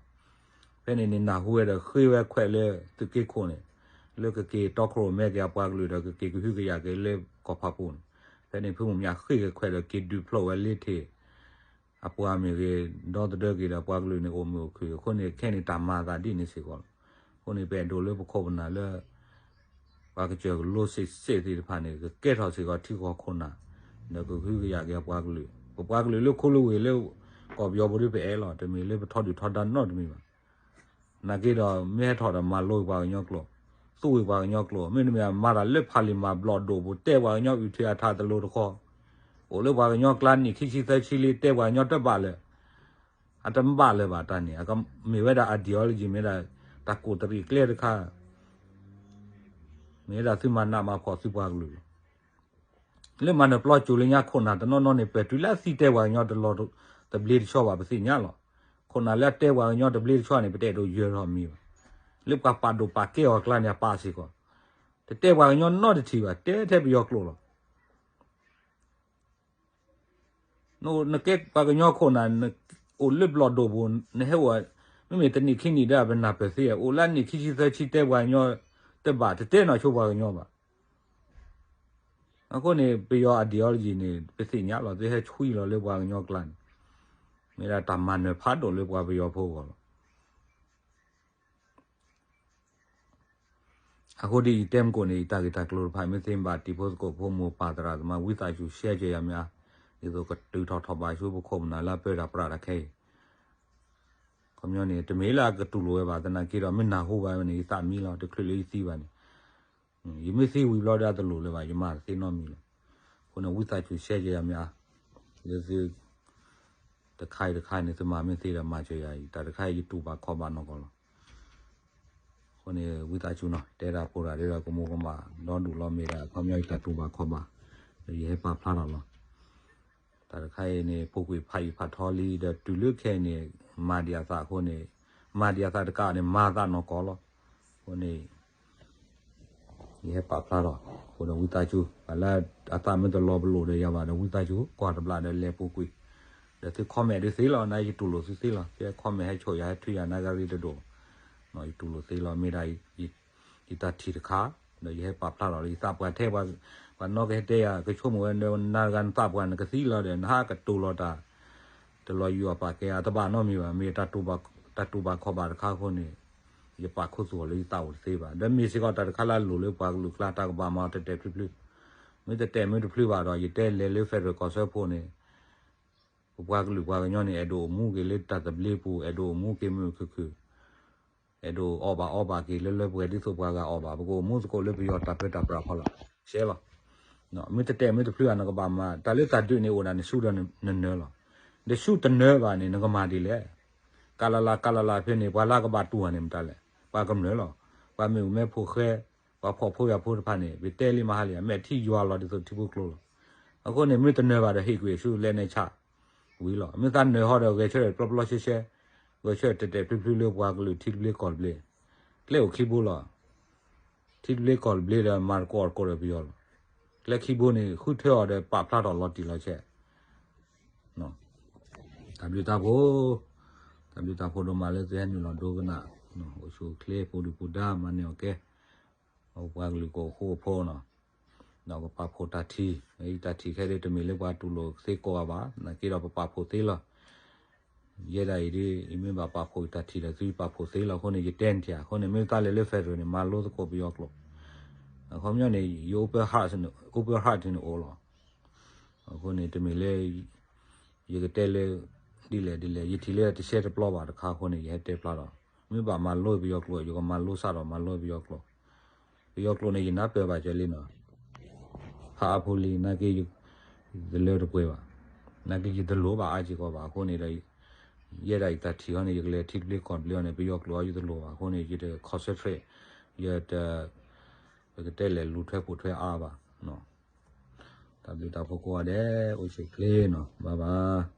ဖဲန့ၣ်န့ၣ် နၢ်ဟူဝဲဒီးဃ့ဝဲခွဲးလၢသုးက့ခိၣ်န့ၣ် လၢကက့ၤတီခိၣ်ရိၣ်မဲက့ၤအပှၤကလုာ်ဒီး ကက့ၤကဟုကယာ်က့ၤလၢကီၢ်ဖးပူၤန့ၣ် ဖဲန့ၣ်ဖုမုၢ်မၠးဃ့က့ၤခွဲးဒီးက့ၤဒုးဖျိးဝဲလ့ထ့ၣ် အပှၤမ့ၢ်ဂ့ၤ ဒီသဒၢက့ၤဒီးပှၤကလုာ်န့ၣ် အိၣ်မုာ်အိၣ်ခုၣ်အဃိန့ၣ် ခဲန့ၣ်တၢ်မၤအသးဒ်န့ၣ်စ့ၢ်ကီးလီၤ. အဃိန့ၣ် ပအဲၣ်ဒိးလၢပခိၣ်ပနၢ်လၢ ပှၤကစၢၢ်ကလိစ့ၣ်စ့ၣ်သ့ၣ်တဖၣ်န့ၣ် ကကဲထီၣ်စ့ၢ်ကီးထံကီၢ်ခိၣ်နၢ် ဒီးကဟုကယာ်က့ၤအပှၤကလုာ် ပပှၤကလုာ်လၢခူလၢဝ့ၢ်လၢ ကီၢ်ပယီၤပူၤဒ်ပအဲၣ်လီၤ တမ့ၢ်လၢပထီဒုၣ်ထီဒါနီတမံၤဘၣ်. နာ်က့ဒီး မ့ၢ်ဟဲထီၣ်ဒီးမၤလိပှၤကညီကျိာ်, သူဝ့ၢ်ပှၤကညီကျိာ်, မ့တမ့ၢ်မၤတၢ်လၢဖးလံာ်မၤဘျီၣ်ဒိၣ်ပူၤ တဲပှၤကညီအုၣ်ထံအထးတလိၤတဃီ, အိၣ်လၢပှၤကညီကျါနံၣ်ခံဆံသၢဆံလံ တဲပှၤကညီတဘၣ်လၢၤ, အတဘၣ်လၢၤဘၣ်တၢ်န့ၣ် အကမ့ၢ်ဝဲဒၣ် ideology မ့ၢ်ဒၣ် တၢ်ကိးတရံးကျဲတခါ မ့ၢ်ဝဲဒၣ်သုမၤနးမၤဖှီၣ်သုပှၤကလုာ်လီၤ. လၢမၤနၢၤပျီကၠိလၢညါခိၣ်နၢ်တနီၤနီၤန့ၣ် ပတုၤလၢအသံတဲပှၤကညီတလီၤတဘျ့တဆီဘၣ် ပသ့ၣ်ညါလီၤ. ခိၣ်နၢ်လၢအတဲပှၤကညီတဘျ့တဆီန့ၣ် ပတအဲၣ်ဒိးယၢၤထီၣ်မံၤဘၣ်. လၢပှၤပာ်ဒိၣ်ပာ်ကဲအီၤအကျါန့ၣ် အပာ်စ့ၢ်ကီး, တတဲပှၤကညီနီတထံၣ်ဘၣ်, တဲထဲပယီၤကျိာ်လီၤ. နကဲပှၤကညီခိၣ်နၢ် နအိၣ်လၢဘျီၣ်ဒိၣ်ပူၤ နဟဲအိၣ်, မ့မ့ၢ်တနံၣ်ခံနံၣ်ဒီး ပနၢ်ပၢၢ်သ့, အိၣ်လၢအနံၣ်ခံဆံသၢဆံတဲပှၤကညီတဘၣ်, တတဲနီၢ်ဆိပှၤကညီဘၣ်. အဃိန့ၣ် ပယီၤ ideology န့ၣ် ပသ့ၣ်ညါလီၤ, သုဟဲဆွံလီၤလၢပှၤကညီကျါန့ၣ် မ့ၢ်ဒၣ်တၢ်မၤနၢၤဖးဒိၣ်လၢပှၤပယီၤဖိအဂီၢ်လီၤ. အဃိဒ်အံၤ ယတဲမကိၣ်န့ၣ် ယတၢ်ဂ့ၢ်တၢ်ကျိၤတဖၣ် မ့ၢ်သ့မ့ၢ်ဘၣ် တံၤဖိသကိးဖိမိၢ်ပၢ်သရၣ်သမါ ဝံသးစူၤ share က့ၤယၤမ့ၢ်အါ, ဒ်သိးကတုၤထီၣ်ထီၣ်ဘၣ်ဆူပခိၣ်ပနၢ်လၢအပၢတၢ်ပြးတၢ်ခဲအံၤ, ခီပညီန့ၣ် တမ့ၢ်လၢအကတူၢ်လိာ်ဝဲဘၣ်, သနာ်က့ဒီး မ့ၢ်နၢ်ဟူဘၣ်ဝဲန့ၣ် ယသးမံလီၤ, တချုးလၢယသံဘၣ်န့ၣ် ယမ့ၢ်သံဝံၤဘျီဒီးအတလိၣ်လၢၤဘၣ်, ယမၤတသ့နီတမံၤလၢၤ. အဃိန့ၣ် ဝံသးစူၤ share က့ၤယၤမ့ၢ်အါ, လၢသု တခါအံၤတခါန့ၣ် သုမၤမ့ၢ်သ့ဒီးမၤစၢၤယၤအံၤ, တၢ်တခါအံၤယတူၢ်ဘၣ်ခီၣ်ဘၣ်နီၢ်ကီၢ်လီၤ. အဃိန့ၣ် ဝံသးစူၤနီၤ, တဲဒၣ်ဖိတၢ်ဒီးကမိၢ်ကမၣ် ဒီဒူၣ်လီၤမ့ၢ်ဒၣ် အခီပညီယတၢ်တူၢ်ဘၣ်ခီၣ်ဘၣ်, ဒီးယဟဲပာ်ဖျါထီၣ်လီၤ. တၢ်တခါအံၤန့ၣ် ပူၤကွံာ်ဖးယံာ်ဖးထီလံ, ဒီးတုၤလၢခဲအံၤန့ၣ် မၤဒံးအသးအဃိန့ၣ်, မၤဒံးအသးတကးန့ၣ် မၤသးနီၢ်ကီၢ်လီၤ. အဃိန့ၣ် ယဟဲပာ်ဖျါထီၣ်, အဃိဒီးဝံသးစူၤ, ပှၤလၢအသးမ့ၢ်တလီၤပလိာ်ဒီးယၤဘၣ်ဒီး ဝံသးစူၤ ကွၢ်တဘျီဒီးလဲၤပူၤကွံာ်, ဒီးသု comment ဒုးသ့လီၤ, နာ်ယတူၢ်လိာ်သုသ့လီၤ, သုဟဲ comment ဟဲဆိၣ်ယၤ ဟဲထုယၤ နာ်ကရံတဒိၣ်, ယတူၢ်လိာ်သ့လီၤ, မ့ၢ်ဒၣ် ယတၢ်ထံၣ်တခါ, ဒီးယဟဲပာ်ဖျါထီၣ်လၢယသးပှၢ်ထဲ ပှၤနီၢ်ကဟဲတဲယၤ ကဆိကမိၣ်ဝဲ နဂၤနသးပှၢ်နကသံလီၤဒီး နဟးကတိၤလီၤတၢ် တလီၤယုာ်အီၣ်ပာ်ကဲ အတဘၣ်နီတမံၤဘၣ်, မ့ၢ်တၢ်တူၢ်ဘၣ်ခီၣ်ဘၣ်တခါအဃိန့ၣ် ယပာ်ခူသူၣ်အီၤလၢယသးအိၣ်တသ့ဘၣ်, ဒီးမ့ၢ်စ့ၢ်ကီးတၢ်တခါလၢအလိၣ်လၢပှၤကလုာ်ကျါ တၢ်ကဘၣ်မၤအီၤတဲာ်တဲာ်ဖျုးဖျုး, မ့ၢ်တတဲာ်မ့ၢ်တဖျုးဘၣ်ဒီး ယတဲလဲၤလၢ federal ကီၢ်စၢဖှိၣ်န့ၣ် ပပှၤကလုာ်ပှၤကညီန့ၣ် အဲၣ်ဒိးအိၣ်မူက့ၤလၢတၢ်သဘျ့ပူၤ, အဲၣ်ဒိးအိၣ်မူက့ၤမုာ်မုာ်ခုၣ်ခုၣ်, အဲၣ်ဒိးအီၣ်ဘၣ်အီဘၣ်က့ၤလၢလၢပှဲၤပှဲၤဒ်သိးပှၤဂၤအီၣ်ဘၣ်, ပကအိၣ်မူသကိးလၢပယီၤတၢ်ပၢတၢ်ပြးဖီလာ်, ရှဲလီၤ. မ့ၢ်တတဲာ်မ့ၢ်တဖျုးဘၣ် နကဘၣ်မၤ, တၢ်လၢတၢ်ဒုးန့ၣ်အိၣ်ဒၣ်နဆူဒီးနနၢၤလီၤ. နဆူတနၢၤဘၣ်န့ၣ် နကမၤဒ်လဲၣ်. ကလလ ကလလ ဖဲန့ၣ် ပှၤလၢကဘၣ်တူၢ်ဘၣ်န့ၣ်မတၤလဲၣ်, ပှၤကမျၢၢ်လီၤ. ပှၤမ့ၣ်အူမဲဖိဃဲ, ပှၤဖှီၣ်ဖိယာ်ဖိတဖၣ်န့ၣ် ပတဲလံမဟါလံ, အမဲာ်ထံယွၤလီၤဒ်သိးထံဖိကျိလီၤ. အဃိန့ၣ် မ့ၢ်တနၢၤဘၣ်ဒီးဟ့ၣ်ကွံာ်ဆူလဲနဲၣ်ဆၣ် ဝံၤလီၤ. မ့ၢ်သးနၢၤဟီဒီးဂဲၤဆၢထၢၣ်ပျီပျီရှဲရှဲ, ဂဲၤဆၢထၢၣ်တဲာ်တဲာ်ဖျုးဖျုးလၢပှၤကလုာ်ထံသဘျ့ကီၢ်သဘျ့, ကျဲအိၣ်ခံဘိလီၤ. ထံသဘျ့ကီၢ်သဘျ့ဒီးမၤသကိးအီၤသကိးဒီးပယီၤလီၤ. ကျဲခံဘိန့ၣ် ဃုထၢအီၤဒီးပာ်ဖျါထီၣ်လီၤတံၢ်လီၤဆဲး တၢ်ဘျုးတၢ်ဖှိၣ်, တၢ်ဘျုးတၢ်ဖှိၣ်ဒိၣ်မးလၢသုဟဲနုာ်လီၤဒိကနၣ်, အိၣ်ဆူၣ်အိၣ်ချ့ ပူၤဒုၣ်ပူၤဒါ မၤန့ၢ်အီၣ်ကဲ ပပှၤကလုာ်ကအိၣ်ဃူအိၣ်ဖိးနီၤ, ဒီးကပာ်ဖှိၣ်တၢ်ထံၣ်, တၢ်ထံၣ်ခဲဒ်တမ့ၢ်လၢပှၤတူၢ်လိာ်သ့ကိးဂၤဘၣ်, နာ်က့ဒီးပပာ်ဖှိၣ်သ့လီၤ. ယဲဒၣ်အံၤဒ် ယမ့ၢ်ဘၣ်ပာ်ဖှိၣ်တၢ်ထံၣ်ဒီး သုပာ်ဖှိၣ်သ့လီၤ. အဃိန့ၣ် ယတဲနထံၣ်ဧါ, အဃိန့ၣ် မ့ၢ်သးလဲၤလၢ federal န့ၣ် မၤလိသကိးပယီၤကျိာ်, အခီပညီန့ၣ် ယ open heart န့ၣ် open heart န့ၣ်အိၣ်လီၤ. အဃိန့ၣ် တမ့ၢ်လၢ ယကတဲလၢ ဒ်လဲၣ်ဒ်လဲၣ်, ယထံၣ်လၢတရှဲတပျီဘၣ်တခါအဃိန့ၣ် ယဟဲတဲဖျါဒီး မ့ၢ်ဘၣ်မၤလိပယီၤကျိာ် ယကမၤလိစ့ၢ်ဒီးမၤလိပယီၤကျိာ်, ပယီၤကျိာ်န့ၣ် ယနၢ်ပၢၢ်ဘၣ်ကဲလံနီၤ, ဖးအါဖိလံ နာ်က့ ယတလၢတပှဲၤဘၣ်, နာ်က့ ယတလိၣ်ဘၣ်အါစ့ၢ်ကီးဘၣ်. အဃိန့ၣ်ဒီး ယဲဒၣ်ယတၢ်ထံၣ်အီၤန့ၣ် ယကလဲၤထံသဘျ့ကီၢ်သဘျ့အီၤန့ၣ် ပယီၤကျိာ်အီၤယတလိၣ်ဘၣ်. အဃိန့ၣ် ယတ concentrate ယတ, ပကတဲလဲၤလူၤထွဲပိာ်ထွဲအါဘၣ်. တၢ်ဘျုးတၢ်ဖှိၣ်ကိးဂၤဒဲး အိၣ်ဆူၣ်အိၣ်ချ့နီၤ, bye bye.